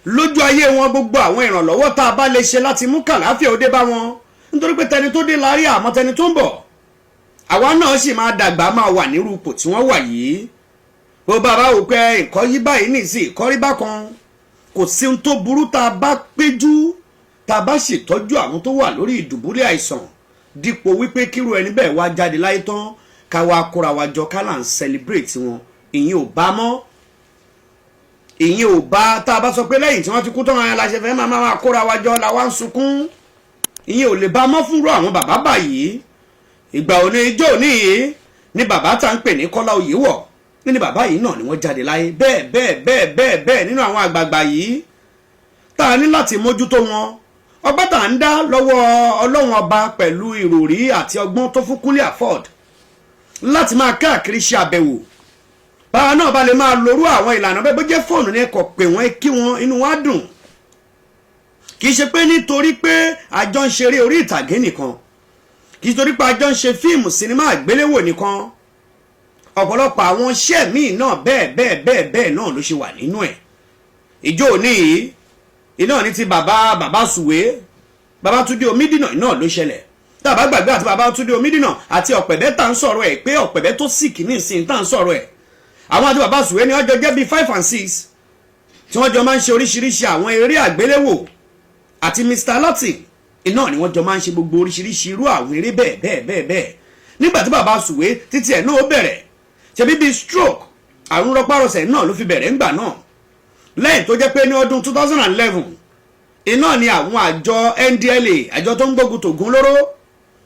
Lójú ayé wọn, gbogbo àwọn ìrànlọ́wọ́ tá a bá lè ṣe láti mú kàláfíà ó dé bá wọn, nítorí pé tẹni tó dé lárí, àmọ́ tẹni tó ń bọ̀, àwa náà sì máa dàgbà, máa wà nírú ipò tí wọ́n wà yìí. Bó bá bá wò pé nǹkan yí báyìí nìsín, ìkọ́rí bákan, kò sí ohun tó burú tá a bá péjú, tá a bá ṣètọ́jú àwọn tó wà lórí ìdùbúlẹ̀ àìsàn, dípò wípé kíru ẹni bẹ́ẹ̀ wá jáde láyé tán, ká wá kóra wa jọ, ká là ń celebrate wọn. Ìyẹn ò bá mọ́, ìyẹn ò bá. Tá a bá sọ pé lẹ́yìn tí wọ́n ti kú tán ara la ṣe fẹ́ máa kóra wa jọ la wá ń sunkún, ìyẹn ò lè bá mọ́ fúnrú àwọn bàbá báyìí. Ìgbà òní ijó òní yìí ni bàbá tá ń pè ní Kọ́lá Oyèwọ̀ ní bàbá yìí náà ni wọ́n jáde láyé. Bẹ́ẹ̀ bẹ́ẹ̀ bẹ́ẹ̀ bẹ́ẹ̀ bẹ́ẹ̀ nínú àwọn àgbààgbà yìí tá a ní láti mójútó wọn. Ọgbọ́n tá à ń dá lọ́wọ́ Ọlọ́run Ọba pẹ̀lú ìròrí àti ọgbọ́n tó fún Kúnlé Afod láti máa káàkiri ṣe àbẹ̀wò, báwa náà bá lè máa lorú àwọn ìlànà bẹ́ẹ̀, bó jẹ́ fóònù ní ẹ̀kọ́ pè wọ́n, kí wọ́n, inú wọn á dùn. Kì í ṣe pé nítorí pé àjọ ń ṣeré orí ìtàgé nìkan, kì í ṣe torí pé àjọ ń ṣe fíìmù sinimá àgbéléwò nìkan. Ọ̀pọ̀lọpọ̀ àwọn iṣẹ́ míì náà bẹ́ẹ̀ bẹ́ẹ̀ bẹ́ẹ̀ bẹ́ẹ̀ náà ló ṣe wà nínú ẹ̀. Ìjọ òní yìí iná ní ti bàbá Sùwé, bàbá Túndé Omídìnà náà ló ṣẹlẹ̀. Tá a bá gbàgbé, àti bàbá Túndé Omídìnà àti Ọ̀pẹ̀bẹ́ tá ń sọ̀rọ̀ ẹ̀, pé Ọ̀pẹ̀bẹ́ tó sick ní ìsìn tá ń sọ̀rọ̀ ẹ̀, àwọn àti bàbá Sùwé ni wọ́n jọ jẹ́ bíi 5 and 6, tí wọ́n jọ máa ń ṣe oríṣiríṣi àwọn eré àgbéléwò, àti Mr Latin iná ni wọ́n jọ máa ń ṣe gbogbo oríṣiríṣi irú àwọn eré bẹ́ẹ̀ bẹ́ẹ̀ bẹ́ẹ̀ bẹ́ẹ̀. Nígbà tí bàbá Sùwé títí ẹ̀ náà ó bẹ̀rẹ̀, ṣebí bíi stroke, àrùn rọpárọsẹ̀ náà ló fi bẹ̀rẹ̀ ńgbà náà, lẹ́yìn tó jẹ́ pé ní ọdún 2011 iná ni àwọn àjọ NDLEA, àjọ tó ń gbógun tògùn lóró,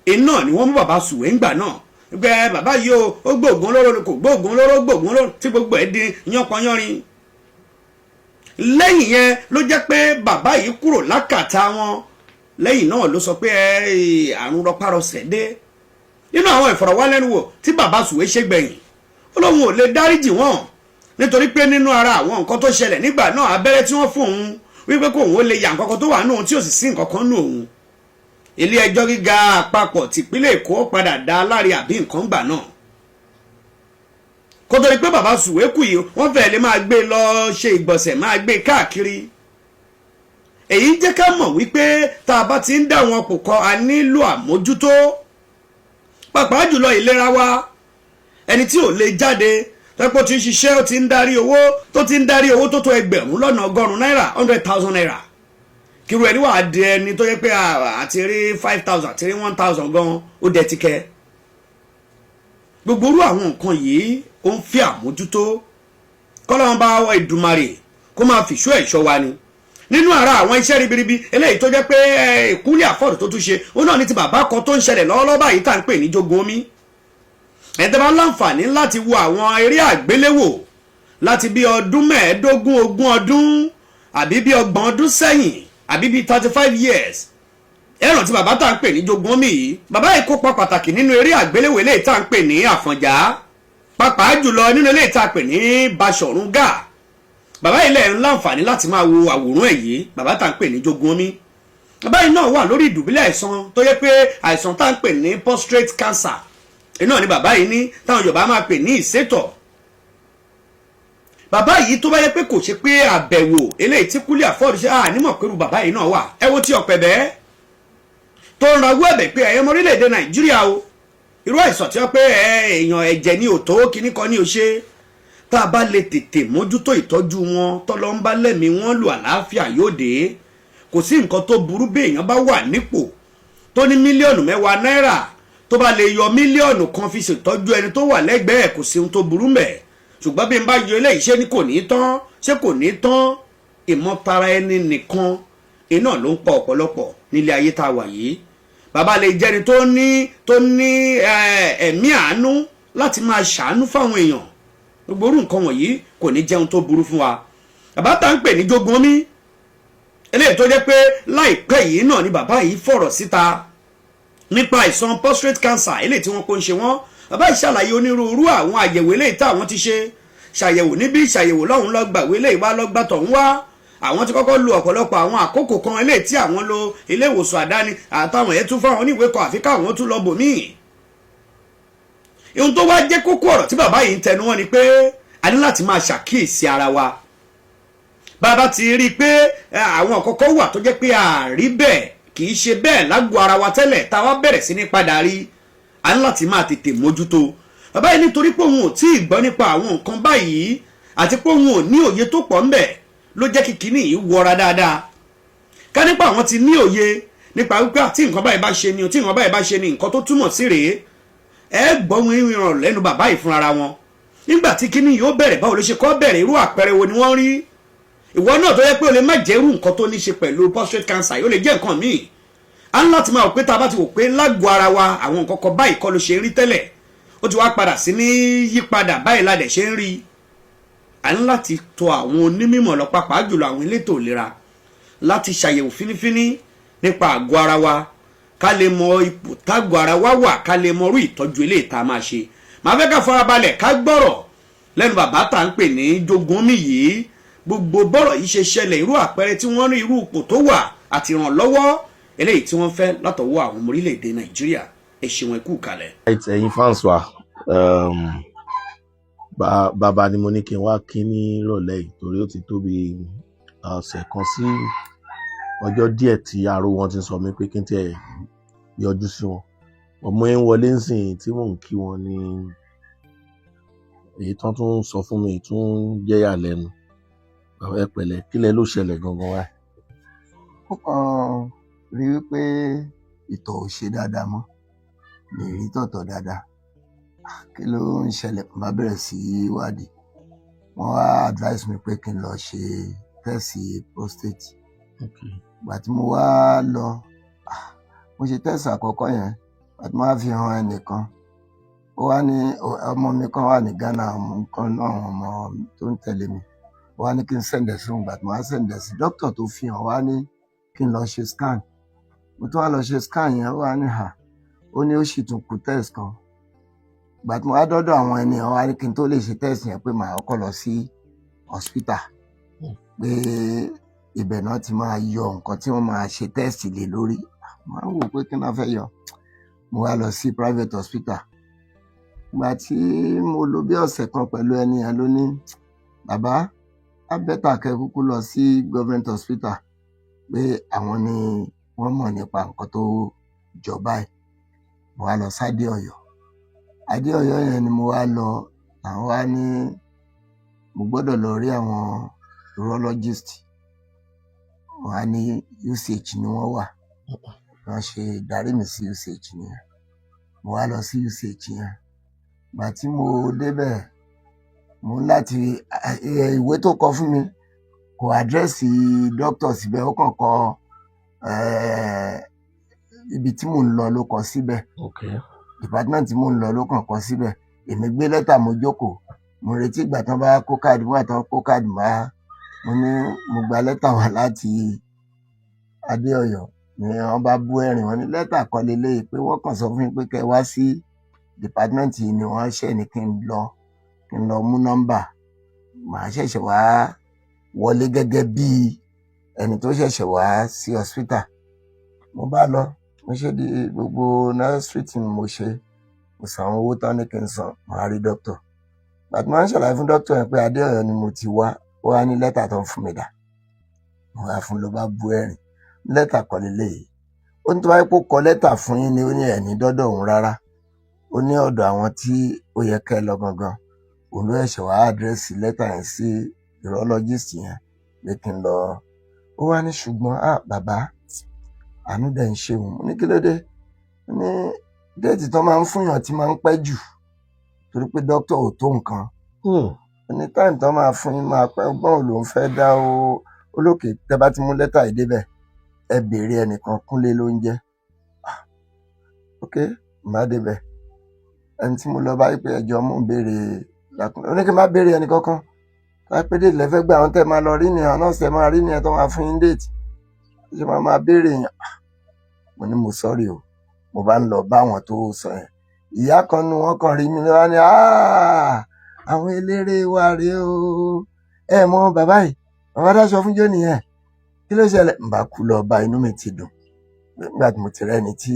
iná ni wọ́n mú bàbá Sùwé ńgbà náà, gbẹ bàbá yìí o, ó gbóògùn lóró ni, kò gbóògùn lóró, gbóògùn lóró, tí gbogbo ẹ̀ di yánpọnyánrin. Lẹ́yìn yẹn ló jẹ́ pé bàbá yìí kúrò lákàtà wọn. Lẹ́yìn náà ló sọ pé àrùn rọpárọsẹ̀ dé. Nínú àwọn ìfọ̀rọ̀wánilẹ́nuwò tí bàbá Sùwé ṣe gbẹ̀yìn, ó lóun ò lè dáríjì wọ́n, nítorí pé nínú ara àwọn nǹkan tó ṣẹlẹ̀ nígbà náà, abẹ́rẹ́ tí wọ́n fún òun wípé kó òun ó lè yà nǹkan kan tó wà nù òun, tí ò sì sí nǹkan kan nù òun. Ilé ẹjọ́ gíga àpapọ̀ tìpínlẹ̀ Èkó padà dá láre àbí nǹkan gbà náà. Kó tó di pé bàbá Sùwé kù yìí, wọ́n fẹ́ẹ́ lè máa gbé lọ ṣe ìgbọ̀nsẹ̀, máa gbé káàkiri. Èyí jẹ́ ká mọ̀ wípé tá a bá ti ń dá wọn kò kọ́, a nílò àmójútó, pàápàá jùlọ ìlera wa. Ẹni tí ò lè jáde, tẹ́pọ̀ tí ń ṣiṣẹ́, ó ti ń darí owó, tó ti ń darí owó tó tó 100,000 náírà, 100,000 naira, kíru ẹni wàá di ẹni tó yẹ pé àti rí 5,000, àti rí 1,000 gan, ó dẹ̀ ti kẹ́. Gbogbo irú àwọn nǹkan yìí, ó ń fi àmójútó. Kọ́lọ́n bá Èdùmàrè kó máa fìṣó ẹ̀ṣọ́ wa ni. Nínú ara àwọn iṣẹ́ ribiribi eléyìí tó jẹ́ pé ìkúnlẹ̀ àfọ̀dù tó tún ṣe, ó náà ní ti bàbá kan tó ń ṣẹlẹ̀ lọ́wọ́lọ́wọ́ báyìí tá à ń pè ní Jogun Omi. Ẹ tẹ́ bá láǹfààní láti wo àwọn eré àgbéléwò láti bí ọdún 15, 20 ọdún, àbí bí 30 ọdún sẹ́yìn, àbí bí 35 years, ẹ rántí bàbá tá à ń pè ní Jogun Omi yìí. Bàbá yìí kópa pàtàkì nínú eré àgbéléwò eléyìí tá à ń pè ní Àfọ̀njá, pàápàá jùlọ nínú eléyìí tá à ń pè ní Baṣọ̀run Gáà. Bàbá yìí lẹ̀ ń láǹfààní láti máa wo àwòrán ẹ̀ yìí. Bàbá tá à ń pè ní Jogun Omi, bàbá yìí náà wà lórí ìdùbúlẹ̀ àìsàn tó yẹ pé àìsàn tá à ń pè ní prostate cancer iná ni bàbá yìí ní, táwọn Yorùbá máa pè ní ìsétọ̀. Bàbá yìí, tó bá yẹ pé kò ṣe pé àbẹ̀wò eléyìí tí Kúnlé Afod ṣe ànímọ̀ pẹ̀lú bàbá yìí náà wà. Ẹ wo tí ọ̀pẹ̀ bẹ́ẹ̀ tó ń rawọ́ ẹ̀bẹ̀ pé ẹ̀yẹ́ ọmọ orílẹ̀-èdè Nàìjíríà o, irú àìsàn tí wọ́n pé èèyàn ẹ̀jẹ̀ ní òtó kíní kan ní o ṣe, tá a bá lè tètè mójútó ìtọ́jú wọn, tọ́lọ́ ń bá lẹ́mìí wọn lò, àlàáfíà yóò dé. Kò sí nǹkan tó burú bí èèyàn bá wà nípò tó ní mílíọ̀nù 10 náírà, tó bá lè yọ mílíọ̀nù 1 fi ṣètọ́jú ẹni tó wà lẹ́gbẹ̀ẹ́, kò sí ohun tó burú mẹ́. Ṣùgbọ́n bí n bá yọ eléyìí, ṣé ni kò ní tán? Ṣé kò ní tán? Ìmọ̀tara ẹni nìkan iná ló ń pa ọ̀pọ̀lọpọ̀ nílé ayé tá a wà yìí. Bàbá lè jẹ́ni tó ní ẹ̀mí àánú láti máa ṣàánú fáwọn èèyàn, gbogbo orú nǹkan wọ̀nyí kò ní jẹun tó burú fún wa. Bàbá tá ń pè ní Jogun Omi eléyìí tó jẹ́ pé láìpẹ́ yìí náà ni bàbá yìí fọ̀rọ̀ síta nípa àìsàn prostate cancer eléyìí tí wọ́n kó ń ṣe wọ́n. Bàbá yìí ṣàlàyé onírúurú àwọn àyẹ̀wò eléyìí tí àwọn ti ṣe, ṣàyẹ̀wò níbí, ṣàyẹ̀wò lọ́hùn, lọ́gbàwé eléyìí wá, lọ́gbà tọ̀hún wá. Àwọn ti kọ́kọ́ lo ọ̀pọ̀lọpọ̀ àwọn àkókò kan eléyìí tí àwọn lo ilé ìwòsàn àdáni àtàwọn ẹ̀ tún fáwọn oníwèé kan, àfi káwọn tún lọ bòmíì. Ohun tó wá jẹ́ kókó ọ̀rọ̀ tí bàbá yìí ń tẹnu wọn ni pé a ní láti máa ṣàkíyèsí ara wa. Bàbá ti rí i pé àwọn kọ̀ọ̀kan wà tó jẹ́ pé àárí bẹ́ẹ̀, kì í ṣe bẹ́ẹ̀ lágbo ara wa tẹ́lẹ̀, tá a wá bẹ̀rẹ̀ sí ní padà rí, a ní láti máa tètè mójútó. Bàbá yìí, nítorí pé òun ò tí ì gbọ́ nípa àwọn nǹkan báyìí àti pé òun ò ní òye tó pọ̀ ńbẹ̀, ló jẹ́ kí kinní yìí wọra dáadáa. Ká nípa àwọn ti ní òye nípa wípé àti nǹkan báyìí bá ṣe ni, tí nǹkan báyìí bá ṣe ni, nǹkan tó túmọ̀ sí rèé, ẹ gbọ́ wọn ìràn lẹ́nu bàbá yìí fúnra wọn. Nígbà tí kinní yìí ó bẹ̀rẹ̀, báwo ló ṣe kọ́ bẹ̀rẹ̀? Irú àpẹẹrẹ wo ni wọ́n rí? Ìwọ náà tó yẹ pé o lè má jẹ́ irú nǹkan tó ní ṣe pẹ̀lú prostate cancer yìí, ó lè jẹ́ nǹkan míì. A ń láti máa wò pé tá a bá ti wò pé lágọ̀ọ́ ara wa, àwọn nǹkan kan báyìí kọ́ ló ṣe ń rí tẹ́lẹ̀, ó ti wá padà sí ní yípadà báyìí ládẹ̀ ṣe ń rí, a ń láti tọ̀ àwọn onímọ̀ lọ, pàápàá jùlọ àwọn elétò ìlera, láti ṣàyẹ̀wò fínífíní nípa àgọ́ ara wa, ká lè mọ ipò tágọ̀ ara wa wà, ká lè mọ irú ìtọ́jú eléyìí tá a máa ṣe. Màá fẹ́ ká farabalẹ̀ ká gbọ́rọ̀ lẹ́nu bàbá tá à ń pè ní Jogun Omi yìí, gbogbo bọ́rọ̀ yìí ṣe ṣẹlẹ̀, irú àpẹẹrẹ tí wọ́n rí, irú ipò tó wà, àti ìrànlọ́wọ́ eléyìí tí wọ́n fẹ́ látọwọ́ àwọn ọmọ orílẹ̀-èdè Nàìjíríà. Ẹ ṣeun, ẹ kú kalẹ̀. Ẹ̀yin fans wa, bàbá ni mo ní kí n wá kí ní ìrọ̀lẹ́ yìí, torí ó ti tó bí ọ̀sẹ̀ kan sí ọjọ́ díẹ̀ tí aró wọn ti sọ mí pé kí n tiẹ̀ yọjú sí wọn. Ọmọ yẹn ń wọlé ńsìn tí mò ń kí wọn ní èyí tán tún sọ fún mi tún jẹ́ ìyàlẹ́nu. Bàbá, ẹ pẹ̀lẹ́. Kílẹ̀ ló ṣẹlẹ̀ gangan wáyé? Ó kàn rí wípé ìtọ̀ ò ṣe dáadáa mọ́, mi ì rí tọ̀tọ̀ dáadáa. Ah, kí ló ń ṣẹlẹ̀? Mo bá bẹ̀rẹ̀ sí í wádìí. Wọ́n wá advice mi pé kí n lọ ṣe test prostate. Ìgbà tí mo wá lọ, ah, mo ṣe test àkọ́kọ́ yẹn. Ìgbà tí mo wá fi hàn ẹnìkan, ó wá ní ọmọ mi kan wà ní Ghana, ọmọ kan náà, àwọn ọmọ tó ń tẹ̀lé mi, ó wá ní kí n send ẹ̀ sí òun. Ìgbà tí mo wá send ẹ̀ sí dókítà tó fi hàn, wá ní kí n lọ ṣe scan. Mo tún wá lọ ṣe scan yẹn, ó wá ní hà, ó ní ó sì tún kù test kan. Ìgbà tí mo wá dọ́dọ̀ àwọn ènìyàn, wá ní kí n tó lè ṣe test yẹn, pé màá kọ́kọ́ lọ sí hospital, pé ibẹ̀ náà ti máa yọ nǹkan tí wọ́n máa ṣe test lé lórí. Mo wá wò pé kí n náà fẹ́ yọ. Mo wá lọ sí private hospital. Ìgbà tí mo lò bí ọ̀sẹ̀ kan pẹ̀lú ẹni yẹn, ló ní, "Bàbá, á better kẹ́ kúkú lọ sí government hospital," pé àwọn ni wọ́n mọ̀ nípa nǹkan tó jọ báyìí. Mo wá lọ sí Adé Ọ̀yọ́. Adé Ọ̀yọ́ yẹn ni mo wá lọ. Àwọn wá ní mo gbọ́dọ̀ lọ rí àwọn urologist. Wọ́n á ní UCH ni wọ́n wà. Wọ́n ṣe darí mi sí UCH nìyẹn. Mo wá lọ sí UCH yẹn. Ìgbà tí mo débẹ̀, mo ní láti ìwé tó kọ fún mi kò address doctor síbẹ̀, ó kàn kọ ibi tí mò ń lọ ló kọ síbẹ̀. Department tí mò ń lọ ló kàn kọ síbẹ̀. Èmi gbé lẹ́tà, mo jókòó, mo retí ìgbà tán bá kó káàdì wá. Tán kó káàdì máa, mo ní mo gba lẹ́tà wá láti Adéọ̀yọ́ ni. Wọ́n bá bú ẹ̀rín, wọ́n ní lẹ́tà kọ́ leléyìí, pé wọ́n kàn sọ fún mi pé kẹ́ ẹ wá sí department yìí ni. Wọ́n ṣẹ̀ ní kí n lọ, kí n lọ mú nọ́mbà, màá ṣẹ̀ṣẹ̀ wá wọlé gẹ́gẹ́ bí ẹni tó ṣẹ̀ṣẹ̀ wá sí hospital. Mo bá lọ, mo ṣe di gbogbo necessary tí mo ṣe, mo san àwọn owó tán ní kí n san, màá rí doctor. Gbàtí mo ń ṣàlàyé fún doctor yẹn pé Adéọ̀yọ́ ni mo ti wá, ó wá ní lẹ́tà tó ń fún mi dà. Mo wá fún, ló bá bú ẹ̀rín, lẹ́tà kọ́ leléyìí. Ó ní tó bá yẹ kó kọ lẹ́tà fún yín ni, ó ní ẹ̀ ní dọ́dọ̀ òun rárá. Ó ní ọ̀dọ̀ àwọn tí ó yẹ kẹ́ ẹ lọ gangan, òun ló ṣẹ̀ṣẹ̀ wá address lẹ́tà yẹn sí urologist yẹn pé kí n lọ. Ó wá ní ṣùgbọ́n, ah, bàbá, àánú dẹ̀ ń ṣe òun. Mo ní kí ló dé? Ó ní date tó máa ń fúnyàn tí máa ń pẹ́ jù, torí pé dókítà ò tó nǹkan. Ó ní time tó máa fún yín máa pẹ́. Ọgbọ́n ò lòún fẹ́ dá o. Olókè tẹ́ bá ti mú lẹ́tà yìí débẹ̀, ẹ béèrè ẹnìkan, Kúnlé ló ń jẹ́. Ah, ok, má débẹ̀. Ẹni tí mo lọ bá yí pé ẹjọ́ mò ń béèrè Lákúnlé, ó ní kí n má béèrè ẹnì kankan. Bá pé date lẹ́fẹ́ gbà, àwọn tẹ́ máa lọ rí nìyẹn, àwọn nọ́ọ̀sì tẹ́ máa rí nìyẹn tó máa fún yín date, ṣé máa máa béèrè yẹn? Mo ní mo sorry o. Mo bá ń lọ bá àwọn tó sọ yẹn, ìyá kan nu wọn kàn rí mi lọ́wọ́ ní, "Ah, àwọn eléré wa rèé o, ẹ mọ bàbá yìí, bàbá dáṣọ fún jó nìyẹn, kí ló ṣẹlẹ̀?" N bá kú lọ bá, inú mi ti dùn nígbà tí mo ti rẹ́ni tí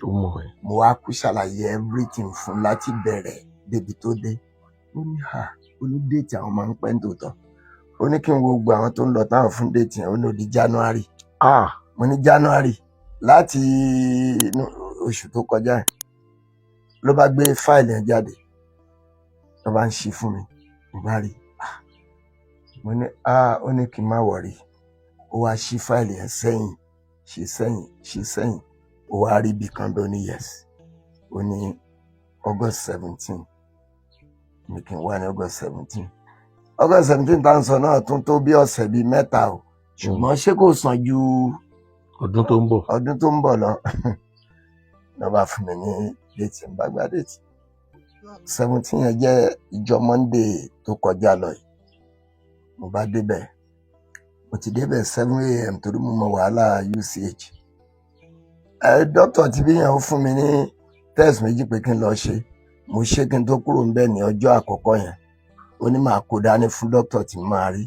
Ó mọ̀ ẹ́. Mo wá kú ṣàlàyé everything fún láti bẹ̀rẹ̀ débi tó dé. Ó ní hà, ó ní date àwọn máa ń pẹ́ ní tòótọ́. Ó ní kí n wo gbogbo àwọn tó ń lọ táwọn fún date yẹn, ó ní ó di January. Ah. Mo ní January láti inú oṣù tó kọjá yẹn. Ló bá gbé fáìlì yẹn jáde, ló bá ń ṣí fún mi, mo bá rí i. Ah, mo ní ah. Ó ní kí n má worry. Ó wá ṣí fáìlì yẹn sẹ́yìn, ṣí sẹ́yìn, ṣí sẹ́yìn, ó wá rí ibì kan bẹ́ẹ̀. Ó ní yes, ó ní August 17 ní kí n wá ní August 17. August 17 tá à ń sọ náà tún tó bí ọ̀sẹ̀ bíi mẹ́ta o, ṣùgbọ́n ṣé kò sàn ju ọdún tó ń bọ̀. Ọdún tó ń bọ̀ lọ. Ló bá fún mi ní date, ń bá gba date 17 yẹn, jẹ́ ìjọ Monday tó kọjá lọ yìí. Mo bá débẹ̀, mo ti débẹ̀ 7 a.m. torí mo mọ wàhálà UCH. Ẹ dókítà tí bí yẹn, ó fún mi ní test méjì pé kí n lọ ṣe. Mo ṣe kí n tó kúrò ńbẹ̀ ní ọjọ́ àkọ́kọ́ yẹn. Ó ní màá kó dání fún dókítà tí màá rí.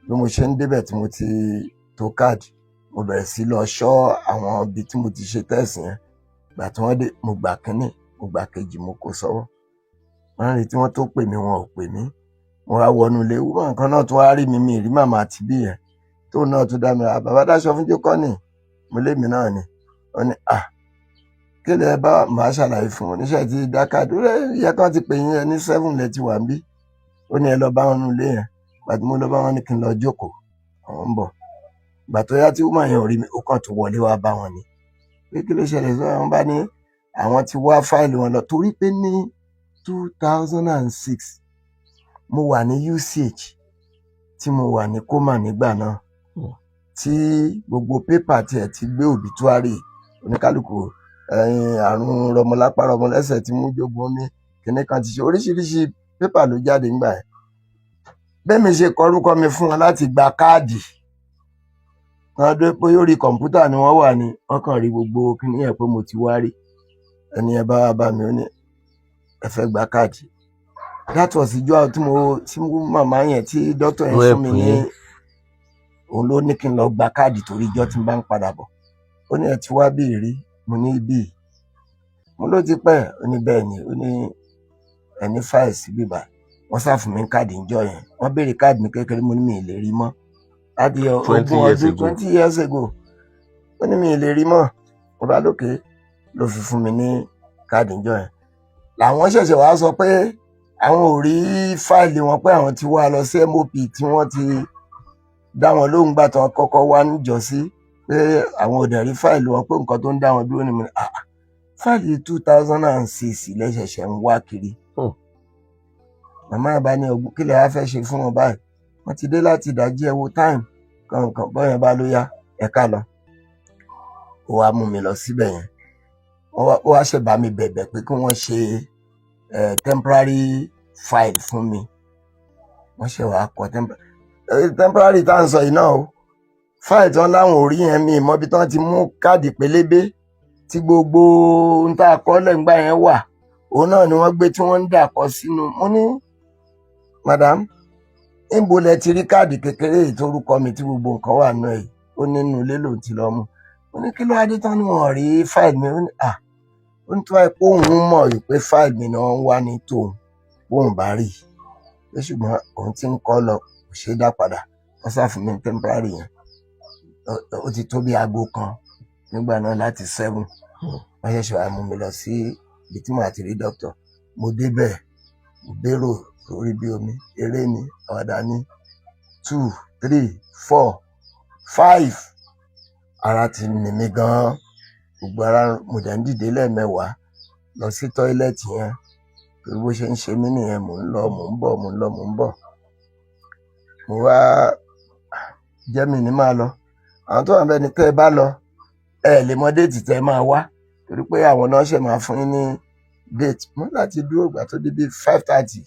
Bí mo ṣe ń débẹ̀ tí mo ti tó káàdì, mo bẹ̀rẹ̀ sí lọ ṣọ́ àwọn ibi tí mo ti ṣe test yẹn. Gbà tí wọ́n dé, mo gbà kínní, mo gbà kejì, mo kó sọ́wọ́. Wọ́n ń retí wọ́n tó pè mí, wọn ò pè mí. Mo wá wọnú ilé, woman kan náà tún wá rí mi, mi rí màmá àti bí yẹn tóun náà tún dá mi rà. Bàbá dáṣọ fún jókòó, mo lémi náà ni. Ó ní à, kí lè bá màá ṣàlàyé fún un oníṣẹ́ tí dákàdé ó yẹ kán ti pè yín ẹ ní 7 lẹ ti wà ń bí. Ó ní ẹ lọ bá wọn nínú ilé yẹn. Gbà tí mo lọ bá wọn, ní kí n lọ jókòó, àwọn ń bọ̀. Gbà tó yá tí woman yẹn ò rí mi, ó kàn tún wọlé wá bá wọn ni pé kí ló ṣẹlẹ̀ sọ. Wọn bá ní àwọn ti wá fáìlì wọn lọ, torí pé ní 2006 mo wà ní UCH tí mo wà ní coma nígbà náà, tí gbogbo pépà tiẹ̀ ti gbé obituary oníkálukú, ẹ̀yìn àrùn rọmọlápá rọmọlẹ́sẹ̀ tí mú jogun omi kìnní kan ti ṣe, oríṣiríṣi pépà ló jáde nígbà yẹn. Bẹ́ẹ̀ mi ṣe kọ orúkọ mi fún wọn láti gba káàdì wọn dé pé orí kọ̀ǹpútà ni wọ́n wà ní, wọ́n kàn rí gbogbo kíní yẹn pé mo ti wá rí. Ẹni yẹn bá wá bá mi, ó ní ẹ fẹ́ gba káàdì. That was ìjọ tí mo tí màmá yẹn, tí dókítà yẹn Ló fún mi help ní yín. Òun ló ní kí n lọ gba káàdì torí ìjọ tí n bá ń padà bọ̀. Ó ní ẹ ti wá bí rí? Mo ní bí mo ló ti pẹ́. Ó ní bẹ́ẹ̀ ni, ó ní ẹ ní fáìlì síbí báyìí. Wọ́n sá fún mi ní káàdì níjọ́ yẹn. Wọ́n béèrè káàdì mi kékeré, mo ní mi ì lè rí mọ́ láti 20 ogún years ọdún ago. 20 years ago. Ó ní mi ì lè rí mọ́. Mo bá lókè ló fi fún mi ní káàdì níjọ́ yẹn. Làwọn ṣẹ̀ṣẹ̀ wá sọ pé àwọn ò rí fáìlì wọn, pé àwọn ti wá lọ sí MOP tí wọ́n ti dá wọn lóhùn gbà tán kọ́kọ́ wá níjọ́sí, pé àwọn ò dẹ̀ rí fáìlì wọn, pé nǹkan tó ń dá wọn dúró ni. Mo ní ah, fáìlì 2006 lẹ́sẹ̀ṣẹ̀ ń wá kiri. Màmá yẹn bá ní ọgbọ́n kí lè wá fẹ́ ṣe fún wọn báyìí, wọ́n ti dé láti ìdájí, ẹ wo time kankan bọ́yẹn bá ló yá, ẹ ká lọ. Ó wá mú mi lọ síbẹ̀ yẹn, wọ́n ó wá ṣẹ̀ bá mi bẹ̀bẹ̀ pé kí wọ́n ṣe Temporary file fún mi. Wọ́n ṣe wàá kọ temporary tá à ń sọ yìí náà o. File tí wọ́n láwọn ò rí yẹn, mi mọ̀ bí tí wọ́n ti mú káàdì pélébé tí gbogbo ohun tá a kọ́ lẹ́ngbà yẹn wà. Òun náà ni wọ́n gbé tí wọ́n ń dà kọ sínú. Mo ní, "Madam, níbo lẹ ti rí káàdì kékeré yìí tórúkọ mi tí gbogbo nǹkan wà nù ẹ̀ yìí?" Ó nínú ilé lòun ti lọ mú. Mo ní, "Kí ló wá dé tán ni wọn rí file mi?" Ó ní, à, ó ní tó wáyé pé òun mọ̀ pé file mi ni wọ́n ń wá ní tòun, bóun bá rí i pé, ṣùgbọ́n òun ti ń kọ́ lọ, kò ṣeé dá padà. Wọ́n sá fún mi ní temporary yẹn. Ó ti tó bí aago 1 nígbà náà láti 7. Wọ́n ṣẹ̀ṣẹ̀ wá mú mi lọ sí ibi tí màá ti rí dókítà. Mo débẹ̀, mo bérò lórí bí omi eré ni, àwàdà ní, two, three, four, five. Ara ti nì mí gan-an, gbogbo ara. Mo dẹ̀ ń dìde lẹ́ẹ̀mẹwàá lọ sí toilet yẹn torí bó ṣe ń ṣe mí nìyẹn. Mò ń lọ, mò ń bọ̀, mò ń lọ, mò ń bọ̀. Mo wá jẹ́ mi ní máa lọ. Àwọn tó wà níbẹ̀ ni tẹ́ ẹ bá lọ, ẹ lè mọ date tẹ́ ẹ máa wá torí pé àwọn náà ṣẹ̀ máa fún yín ní date. Mo ní láti dúró. Ìgbà tó di bíi 5:30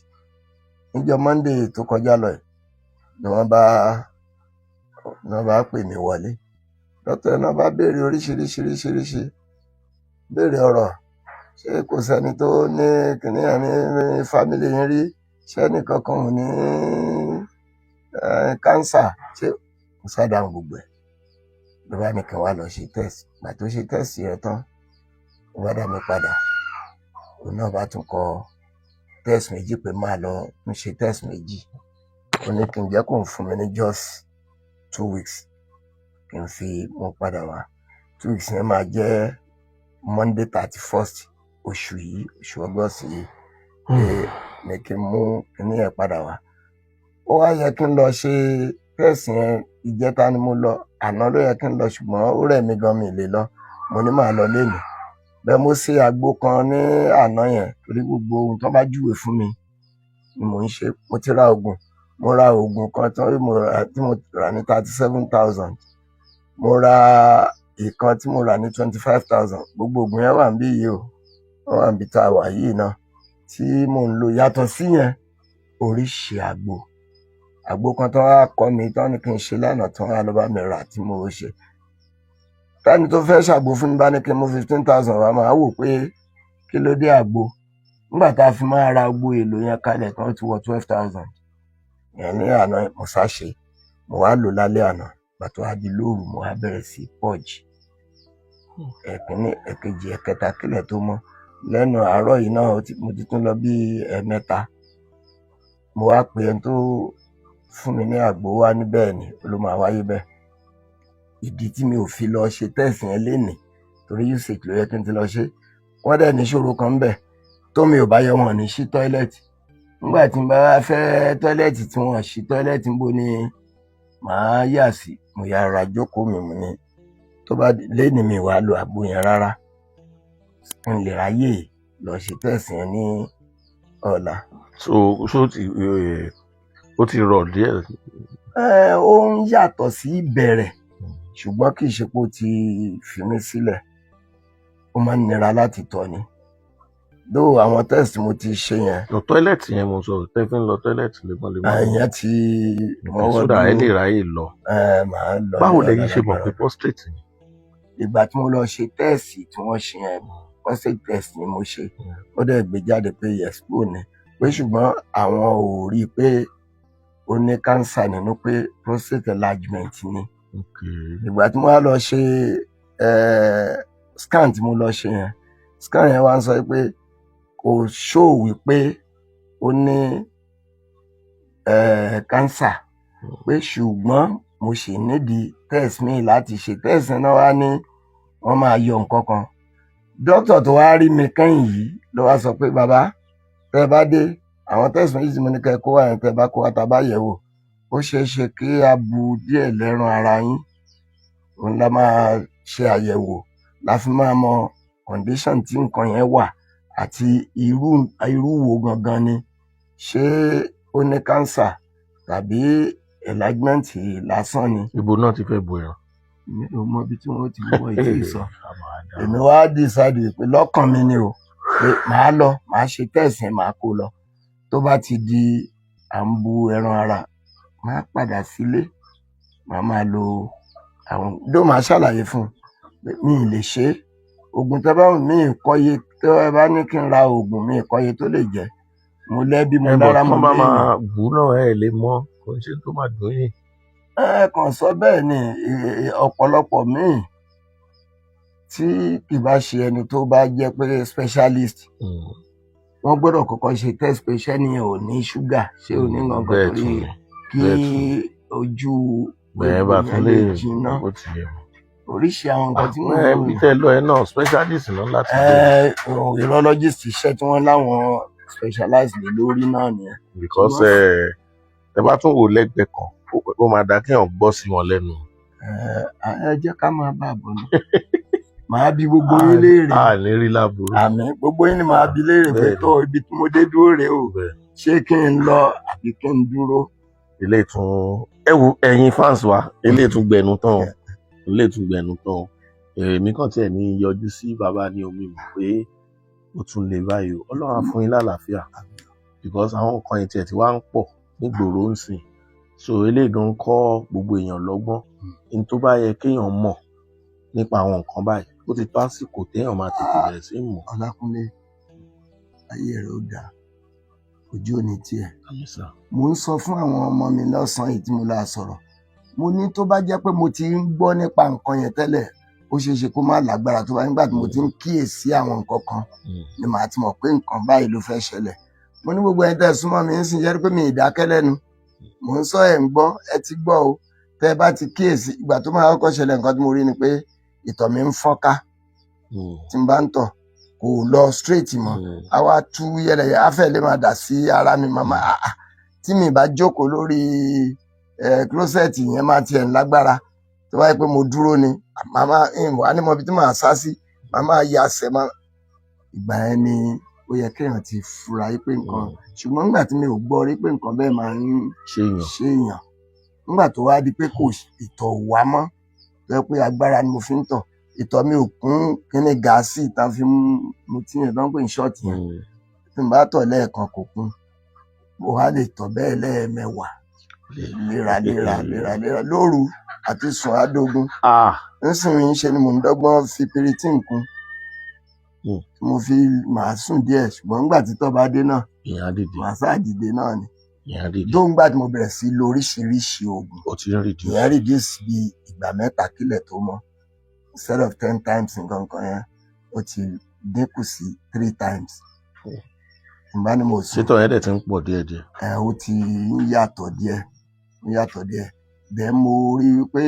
níjọ́ Monday tó kọjá lọ yìí ni wọ́n bá pè mí wọlé. Dókítà náà bá béèrè oríṣiríṣiríṣiríṣi béèrè ọ̀rọ̀. Ṣé kò sẹ́ni tó ní kìnìún ní family yín rí? Ṣé ẹnìkankan ò ní cancer? Ṣé mo ṣàdáhùn gbogbo ẹ̀. Ló bá ní kí n wá lọ ṣe test. Ìgbà tó ṣe test yẹn tán, ó bá dá mi padà. Òun náà bá tún kọ test méjì pé máa lọ tún ṣe test méjì. Ó ní kí n jẹ́ kó ń fún mi ní just 2 weeks kí n fi mú padà wá. 2 weeks yẹn máa jẹ́ Monday 31st oṣù yìí, oṣù August yìí, pé ní kí n mú kíní yẹn padà wá. Ó wá yẹ kí n lọ ṣe test yẹn. Ìjẹta ni mo lọ, àná ló yẹ kí n lọ, ṣùgbọ́n ó rẹ̀ mí gan, mi lè lọ. Mo ní màá lọ lénìí. Bẹ́ẹ̀ mo ṣe àgbo kan ní àná yẹn torí gbogbo ohun tó bá júwe fún mi ni mò ń ṣe. Mo ti ra oògùn. Mo ra oògùn kan tí mo rà ní 37,000. Mo ra ìkan tí mo rà ní 25,000. Gbogbo oògùn yẹn wà níbí yìí o, wọ́n wà níbi tá a wà yìí náà tí mò ń lò. Yàtọ̀ sí yẹn, oríṣi àgbo, àgbo kan tó wá kọ́ mi tán ní kí n ṣe lánàá tán wá lọ bá mi rà tí mo ṣe. Tẹ́ni tó fẹ́ ṣàgbo fún mi bá ní kí n mú 15,000 wá, máa wò pé kí ló dé àgbo. Nígbà tá a fi máa ra gbogbo èlò yẹn kalẹ̀ tán, ó ti wọ 12,000 yẹn ní àná. Mo sá ṣe, mo wá lò lálẹ́ àná. Ìgbà tó wá di lóru, mo wá bẹ̀rẹ̀ sí purge, ẹ̀kínní, ẹ̀kejì, ẹ̀kẹta, kílẹ̀ tó mọ́. Lẹ́nu àárọ̀ yìí náà, mo ti tún lọ bí ẹ̀ẹ̀mẹ́ta. Mo wá pe ẹni tó fún mi ní àgbo wá ní bẹ́ẹ̀ ni ó ló máa wáyé bẹ́ẹ̀. Ìdí tí mi ò fi lọ ṣe test yẹn lénìí, torí usage ló yẹ kí n ti lọ ṣe. Wọ́n dẹ̀ níṣòro kan ń bẹ̀, tómi ò bá yọ, wọn ní ṣí toilet. Nígbà tí n bá wá fẹ́ toilet tí wọ́n ṣí toilet, ń bo ni màá yà sí? Mo yára jókòó mi. Mo ní tó bá lénìí, mi wàá lo àgbo yẹn rárá, n lè ráyè lọ ṣe test yẹn ní ọ̀la. So ṣó ti ó ti rọ̀ díẹ̀? Ẹ, ó ń yàtọ̀ sí ìbẹ̀rẹ̀, ṣùgbọ́n kì í ṣe pé ó ti fi mí sílẹ̀. Ó máa ń nira láti tọ̀ ni, though àwọn test mo ti ṣe yẹn. Lọ toilet yẹn mo sọ, tẹ́ fi ń lọ toilet lemọ́lemọ́. Ìyẹn ti mọ́wọ́ So that ẹ lè dúró. ráyè lọ. Ẹ, màá lọ Báwo ní lẹ̀yin ọ̀la ṣe mọ̀ pé lágbára. prostate ni? Ìgbà tí mo lọ ṣe test tí wọ́n ṣe yẹn, prostate test ni mo ṣe. Ó dẹ̀ gbé jáde pé yes, kò ní pé, ṣùgbọ́n àwọn ò rí i pé ó ní cancer nínú, pé prostate enlargement ni. Ìgbà tí mo wá lọ ṣe scan tí mo lọ ṣe yẹn, scan yẹn wá ń sọ pé kò show wípé ó ní cancer, pé ṣùgbọ́n mo ṣì nídìí test míì láti ṣe. Test náà wá ní wọ́n máa yọ nǹkan kan. Dókítà tó wá rí mi kẹ́yìn yìí ló wá sọ pé, "Bàbá, tẹ́ ẹ bá dé, àwọn test méjì tí mo ní kẹ́ ẹ kó wá yẹn, tẹ́ ẹ bá kó wá, tá a bá yẹ̀ wò, ó ṣeé ṣe kí a bu díẹ̀ lẹ́ran ara yín. Òun la máa ṣe àyẹ̀wò, la fi máa mọ condition tí nǹkan yẹn wà àti irú wo gangan ni, ṣé ó ní cancer tàbí enlargement lásán ni." Ibo náà ti fẹ́ bu ẹran? Mi ò mọ ibi tí wọ́n ti wọ́ ìtì sọ. Èmi wá decide pé lọ́kàn mi ni o. Pé màá lọ, màá ṣe test yẹn, màá kó lọ. Tó bá ti di à ń bu ẹran ara, màá padà sílé, màá máa lo àwọn dó, màá ṣàlàyé fún un pé mi ì lè ṣe é. Oògùn tẹ́ bá wù mí ìkọye, tó ẹ bá ní kí n ra oògùn mi ìkọye tó lè jẹ́, mo lẹ́bí, mo Ẹ bọ̀ lára, mo tán bá léèyàn. Máa bù ú náà, ẹ lè mọ, kò ń ṣe tó máa dùn yín. Ẹ kàn sọ bẹ́ẹ̀ ni. Ọ̀pọ̀lọpọ̀ míì tí kì bá ṣe ẹni tó bá jẹ́ pé specialist, wọ́n gbọ́dọ̀ kọ́kọ́ ṣe test pé ṣé ni ò ní ṣúgà, ṣé ò ní nǹkan Bẹ́ẹ̀ torí tún ni kí bẹ́ẹ̀ tún ni. Ojú Bẹ́ẹ̀ egbò bá tún yẹn lè lè jiná. Ó ti yẹ mọ́. Oríṣi àwọn nǹkan tí mò ń Ẹ lò bí tẹ́ lọ ẹ náà, specialist náà láti lò. Ẹ urologist, iṣẹ́ tí wọ́n láwọn specialize lé lórí náà nìyẹn. Because Ṣùgbọ́n ẹ tẹ bá tún wò lẹ́gbẹ̀ẹ́ kan, ó máa dá kéèyàn gbọ́ sí wọn lẹ́nu. Ẹ jẹ́ ká máa bá a bọ̀ náà, màá bi gbogbo yín léèrè. A ní rí láburú. Àmì gbogbo yín ni màá bi léèrè pé Bẹ́ẹ̀ni. tó ibi tí mo dé dúró rèé o, Bẹ́ẹ̀. ṣé kí n lọ àbí kí n dúró? Ilé ìtún, ẹ wo ẹ̀yin fans wa, ilé ìtún gbẹnu tán o, ilé ìtún gbẹnu tán o. Èmi kàn tiẹ̀ ní yọjú sí bàbá ní omi mọ̀ pé ó tún lè báyìí o. Ọlọ́run á fún yín lálàáfíà, because àwọn nǹkan yẹn tiẹ̀ ti wá ń pọ̀ nígboro ń sìn, so eléyìí gan kọ́ gbogbo èèyàn lọ́gbọ́n ní tó bá yẹ kéèyàn mọ̀ nípa àwọn nǹkan báyìí. Ó ti tó àsìkò téèyàn máa tètè bẹ̀rẹ̀ sí í mọ̀. Ọlákúnlé, ayé rẹ ó dáa, ojú òní tiẹ̀. Àmín sà. Mo ń sọ fún àwọn ọmọ mi lọ́sàn-án yìí tí mo la sọ̀rọ̀, mo ní tó bá jẹ́ pé mo ti ń gbọ́ nípa nǹkan yẹn tẹ́lẹ̀, ó ṣeé ṣe kó má lágbára tó bá nígbà tí mo ti ń kíyèsí àwọn nǹkan kan ni màá ti mọ̀ pé nǹkan báyìí ló fẹ́ ṣẹlẹ̀. Mo ní gbogbo ẹni tẹ́ ẹ súnmọ́ mi ń sìn jẹ́ pé mi ì dákẹ́ lẹ́nu, mò ń sọ, ẹ̀ ń gbọ́, ẹ ti gbọ́ o. Tẹ́ ẹ bá ti kíyèsí ìgbà tó máa kọ́kọ́ ṣẹlẹ̀, nǹkan tí mo rí ni pé ìtọ̀ mi ń fọ́nká. Tí n bá ń tọ̀, kò lọ straight mọ́. A wá tú yẹlẹyẹ, á fẹ́ lè máa dà sí ara mi màmá. Tí mi bá jókòó lórí closet yẹn, máa tiẹ̀ ń lágbára. Tó bá yẹ pé mo dúró ni, màmá wà ní mọ ibi tí màá sá sí, màmá yasẹ̀ má. Ìgbà yẹn ni ó yẹ kéèyàn ti fura yí pé nǹkan. Ṣùgbọ́n nígbà tí mi ò gbọ́ rí pé nǹkan bẹ́ẹ̀ máa ń Ṣèyàn. ṣèyàn, nígbà tó wá di pé kò ìtọ̀ ò wá mọ́, tó yẹ pé agbára ni mo fi ń tọ̀, ìtọ̀ mi ò kún kíní gáàsì tá fi ń mutí yẹn tó ń pè ní shot yẹn. Tí n bá tọ̀ lẹ́ẹ̀kan, kò kún. Mo wá lè tọ̀ bẹ́ẹ̀ lẹ́ẹ̀mẹwàá léraléra léraléra lóru, àti sùn àdógún. Nísìnyí, ṣe ni mò ń dọ́gbọ́n fi piritin kún tí mo fi màá sùn díẹ̀. Ṣùgbọ́n nígbà tí tọ́ bá dé náà, Ìyẹn á dìde. màá sáà dìde náà ni. Ìyẹn á dìde. Dó ńgbà tí mo bẹ̀rẹ̀ sí lo oríṣiríṣi oògùn, Ó ti ń reduce. ìyẹn reduce bí ìgbà 3 kílẹ̀ tó mọ́. Instead of 10 times nǹkan kan yẹn, ó ti dínkù sí 3 times. Ìgbà ni mo sùn. Ṣètò yẹn dẹ̀ ti ń pọ̀ díẹ̀díẹ̀. Ẹ ó ti ń yàtọ̀ díẹ̀, ń yàtọ̀ díẹ̀. Then mo rí i pé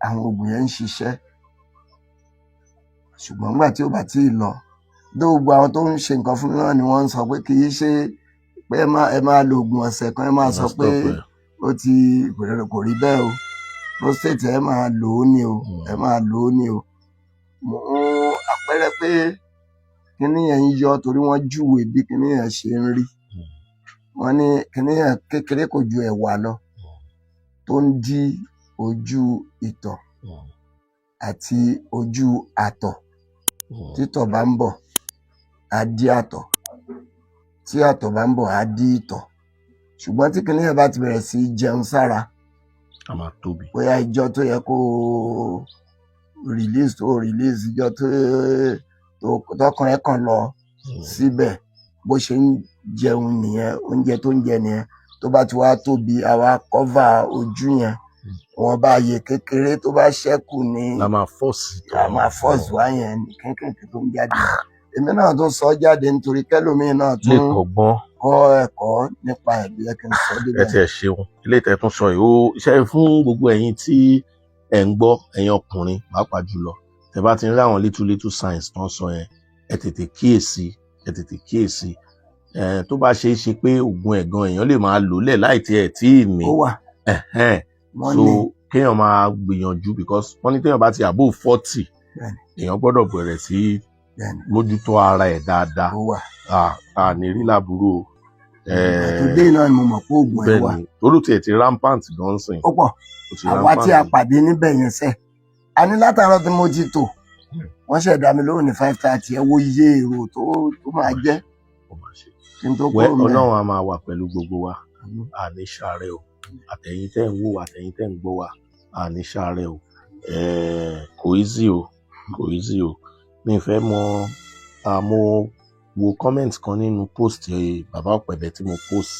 àwọn oògùn yẹn ń ṣiṣẹ́, ṣùgbọ́n nígbà tí ó bá tí ì lọ dó, gbogbo àwọn tó ń ṣe nǹkan fún mi náà ni wọ́n ń sọ pé kì í ṣe pé ẹ máa lo oògùn ọ̀sẹ̀ kan, ẹ máa sọ pé Stop ẹ̀. ó ti kò rí bẹ́ẹ̀ o. Prostate, ẹ máa lò ó ní o, ẹ máa lò ó ní o. Mo àpẹẹrẹ pé kíní yẹn ń yọ, torí wọ́n júwe bí kíní yẹn ṣe ń rí. Wọ́n ní kíní yẹn kékeré, kò ju ẹ̀wà lọ, tó ń dí ojú ìtọ̀ àti ojú àtọ̀. Títọ̀ bá ń bọ̀, á dí àtọ̀; tí àtọ̀ bá ń bọ̀, á dí ìtọ̀. Ṣùgbọ́n tí kíní yẹn bá ti bẹ̀rẹ̀ sí í jẹun sára, A máa tóbi. bóyá ìjọ tó yẹ kó release tó release, ìjọ tó tọkàn ẹ̀ kàn lọ síbẹ̀, bó ṣe ń jẹun nìyẹn, oúnjẹ tó ń jẹ nìyẹn. Tó bá ti wá tóbi, á wá cover ojú yẹn. Wọn bá yẹ kékeré tó bá ṣẹ́kù ní La máa force. La máa force wá yẹn ní kéékèèké tó ń jáde. Èmi náà tún sọ jáde nítorí kẹlòmíín náà Lè tún kọ́gbọ́n. kọ́ ẹ̀kọ́ nípa ẹ̀ bí ẹ kí n sọ Ẹ débẹ̀. tiẹ̀ ṣeun. Ilé ìtẹ́tún sọ yìí, ó ṣe fún gbogbo ẹ̀yin tí ẹ̀ ń gbọ́, ẹ̀yin ọkùnrin pàápàá jùlọ. Tẹ́ bá ti ń rí àwọn little little signs tó ń sọ yẹn, ẹ tètè kíyèsí, ẹ tètè kíyèsí. Ẹ tó bá ṣe é ṣe pé oògùn ẹ̀ gan, èèyàn lè máa lò lẹ̀ láì tiẹ̀ tí ì ní. Ó wà. Ẹ̀hẹ́n. Wọ́n So ní kéèyàn máa gbìyànjú, because wọ́n ní téèyàn bá ti above 40, èèyàn gbọ́dọ̀ bẹ̀rẹ̀ sí mójútó ara ẹ̀ dáadáa. Ó wà. À ní rí láburú o. Ìgbà tó dé náà ni mo mọ̀ pé oògùn ẹ̀ wà. Bẹ́ẹ̀ ni, torí tiẹ̀ ti rampant gan sìn. Ó pọ̀. Ó ti Àwa tí a rampant. pàdé níbẹ̀ yẹn sẹ́, a ní látàárọ̀ tí mo ti tò. Wọ́n ṣẹ̀ dá mi lóhùn ní 5:30. Ẹ wo iye èrò tó máa jẹ́ Ó máa ṣe. kí n tó Wẹ́ kúrò ńbẹ̀. Ọlọ́run á máa wà pẹ̀lú gbogbo wa. Àní ṣàárẹ̀ o, àtẹ̀yin tẹ́ ń wò wá, àtẹ̀yin tẹ́ ń gbọ́ wa, àní ṣàárẹ̀ o. Kò easy o, kò easy o. Mi ì fẹ́ mọ mo wo comment kan nínú post bàbá Ọ̀pẹ̀bẹ̀ tí mo post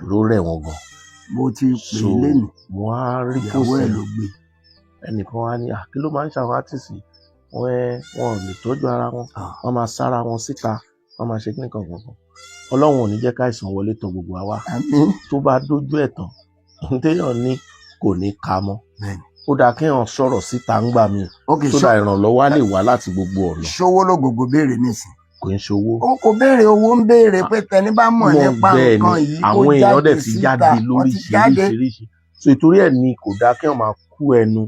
ló rẹ̀ wọ́n gan. Mo ti pè So é lénìí. mo á rí Ìyàwó post ẹ̀ yẹn. ló gbé. Ẹnìkan wá ní, "Ah, kí ló máa ń ṣàwọn artist? Wọn ẹ wọn ò lè tọ́jú ara wọn, wọ́n máa sára wọn síta, wọ́n máa ṣe kíní kan kan kan." Ọlọ́run ò ní jẹ́ káìsàn wọlé tọ̀ gbogbo wa wá. Àmín. Tó bá dójú ẹ̀ tán, ohun téèyàn ní kò ní ka mọ́. Ó dáa kéèyàn sọ̀rọ̀ síta ńgbà míì sódà ìrànlọ́wọ́ á lè wá láti gbogbo ọ̀nà. Ṣówó ló gbogbo béèrè nísìn? Kò ń ṣòwò. Ó kò béèrè owó, ń béèrè pé tẹni bá mọ̀ Mọ̀ nípa bẹ́ẹ̀ nǹkan ni yìí kó àwọn èèyàn jáde dẹ̀ ti síta. jáde Wọ́n ti jáde. lóríṣiríṣiríṣi. So ìtorí ẹ̀ ni kò dáa kéèyàn máa kú ẹnu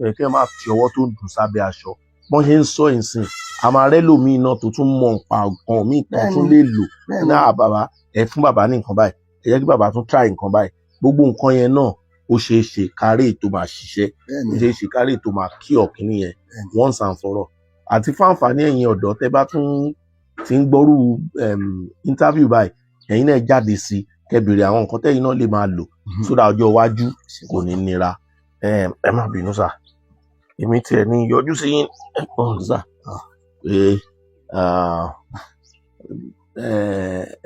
ẹ̀, kéèyàn máa fi ọwọ́ tó ń dùn sábẹ́ aṣọ. Bọ́n ṣe ń sọ ìsìn, a máa rẹ́ lòmíì náà tó tún mọ nǹpa nǹkan míì kan tún lè lò. Náà bàbá ẹ, fún bàbá ní nǹkan báyìí, ẹ jẹ́ kí bàbá tún try nǹkan báyìí. Gbogbo nǹkan yẹn náà, ó ṣeé ṣe kárí ètò máa ṣiṣẹ́. Ó ṣeé ṣe kárí ètò máa kí ọ̀kíní yẹn once and for all. Àti fún àǹfààní ẹ̀yin ọ̀dọ́ tẹ́ bá tún ti ń gbọ́rú interview báyìí, ẹ̀yin náà jáde sí i, kẹ́ béèrè àwọn nǹkan tẹ́yin náà lè máa lò sódà ọjọ́ iwájú kò ní nira. Ẹ má bínú sà, èmi tiẹ̀ ní yọjú sí yín ẹ̀gbọ́n sà pé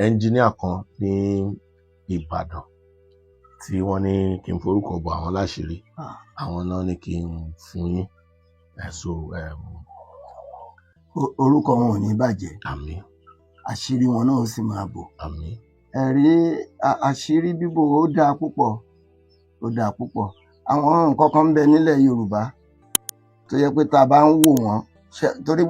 ẹnjíníà kan ní Ìbàdàn tí wọ́n ní kí n forúkọ bọ àwọn láṣìírí, àwọn náà ní kí n fún yín. So Orúkọ wọn ò ní bàjẹ́. Àmín. Àṣírí wọn náà ó sì máa bò. Àmín. Ẹ̀rí àṣírí bíbò, ó dáa púpọ̀, ó dáa púpọ̀. Àwọn nǹkan kan ń bẹ nílẹ̀ Yorùbá tó yẹ pé tá a bá ń wò wọ́n torí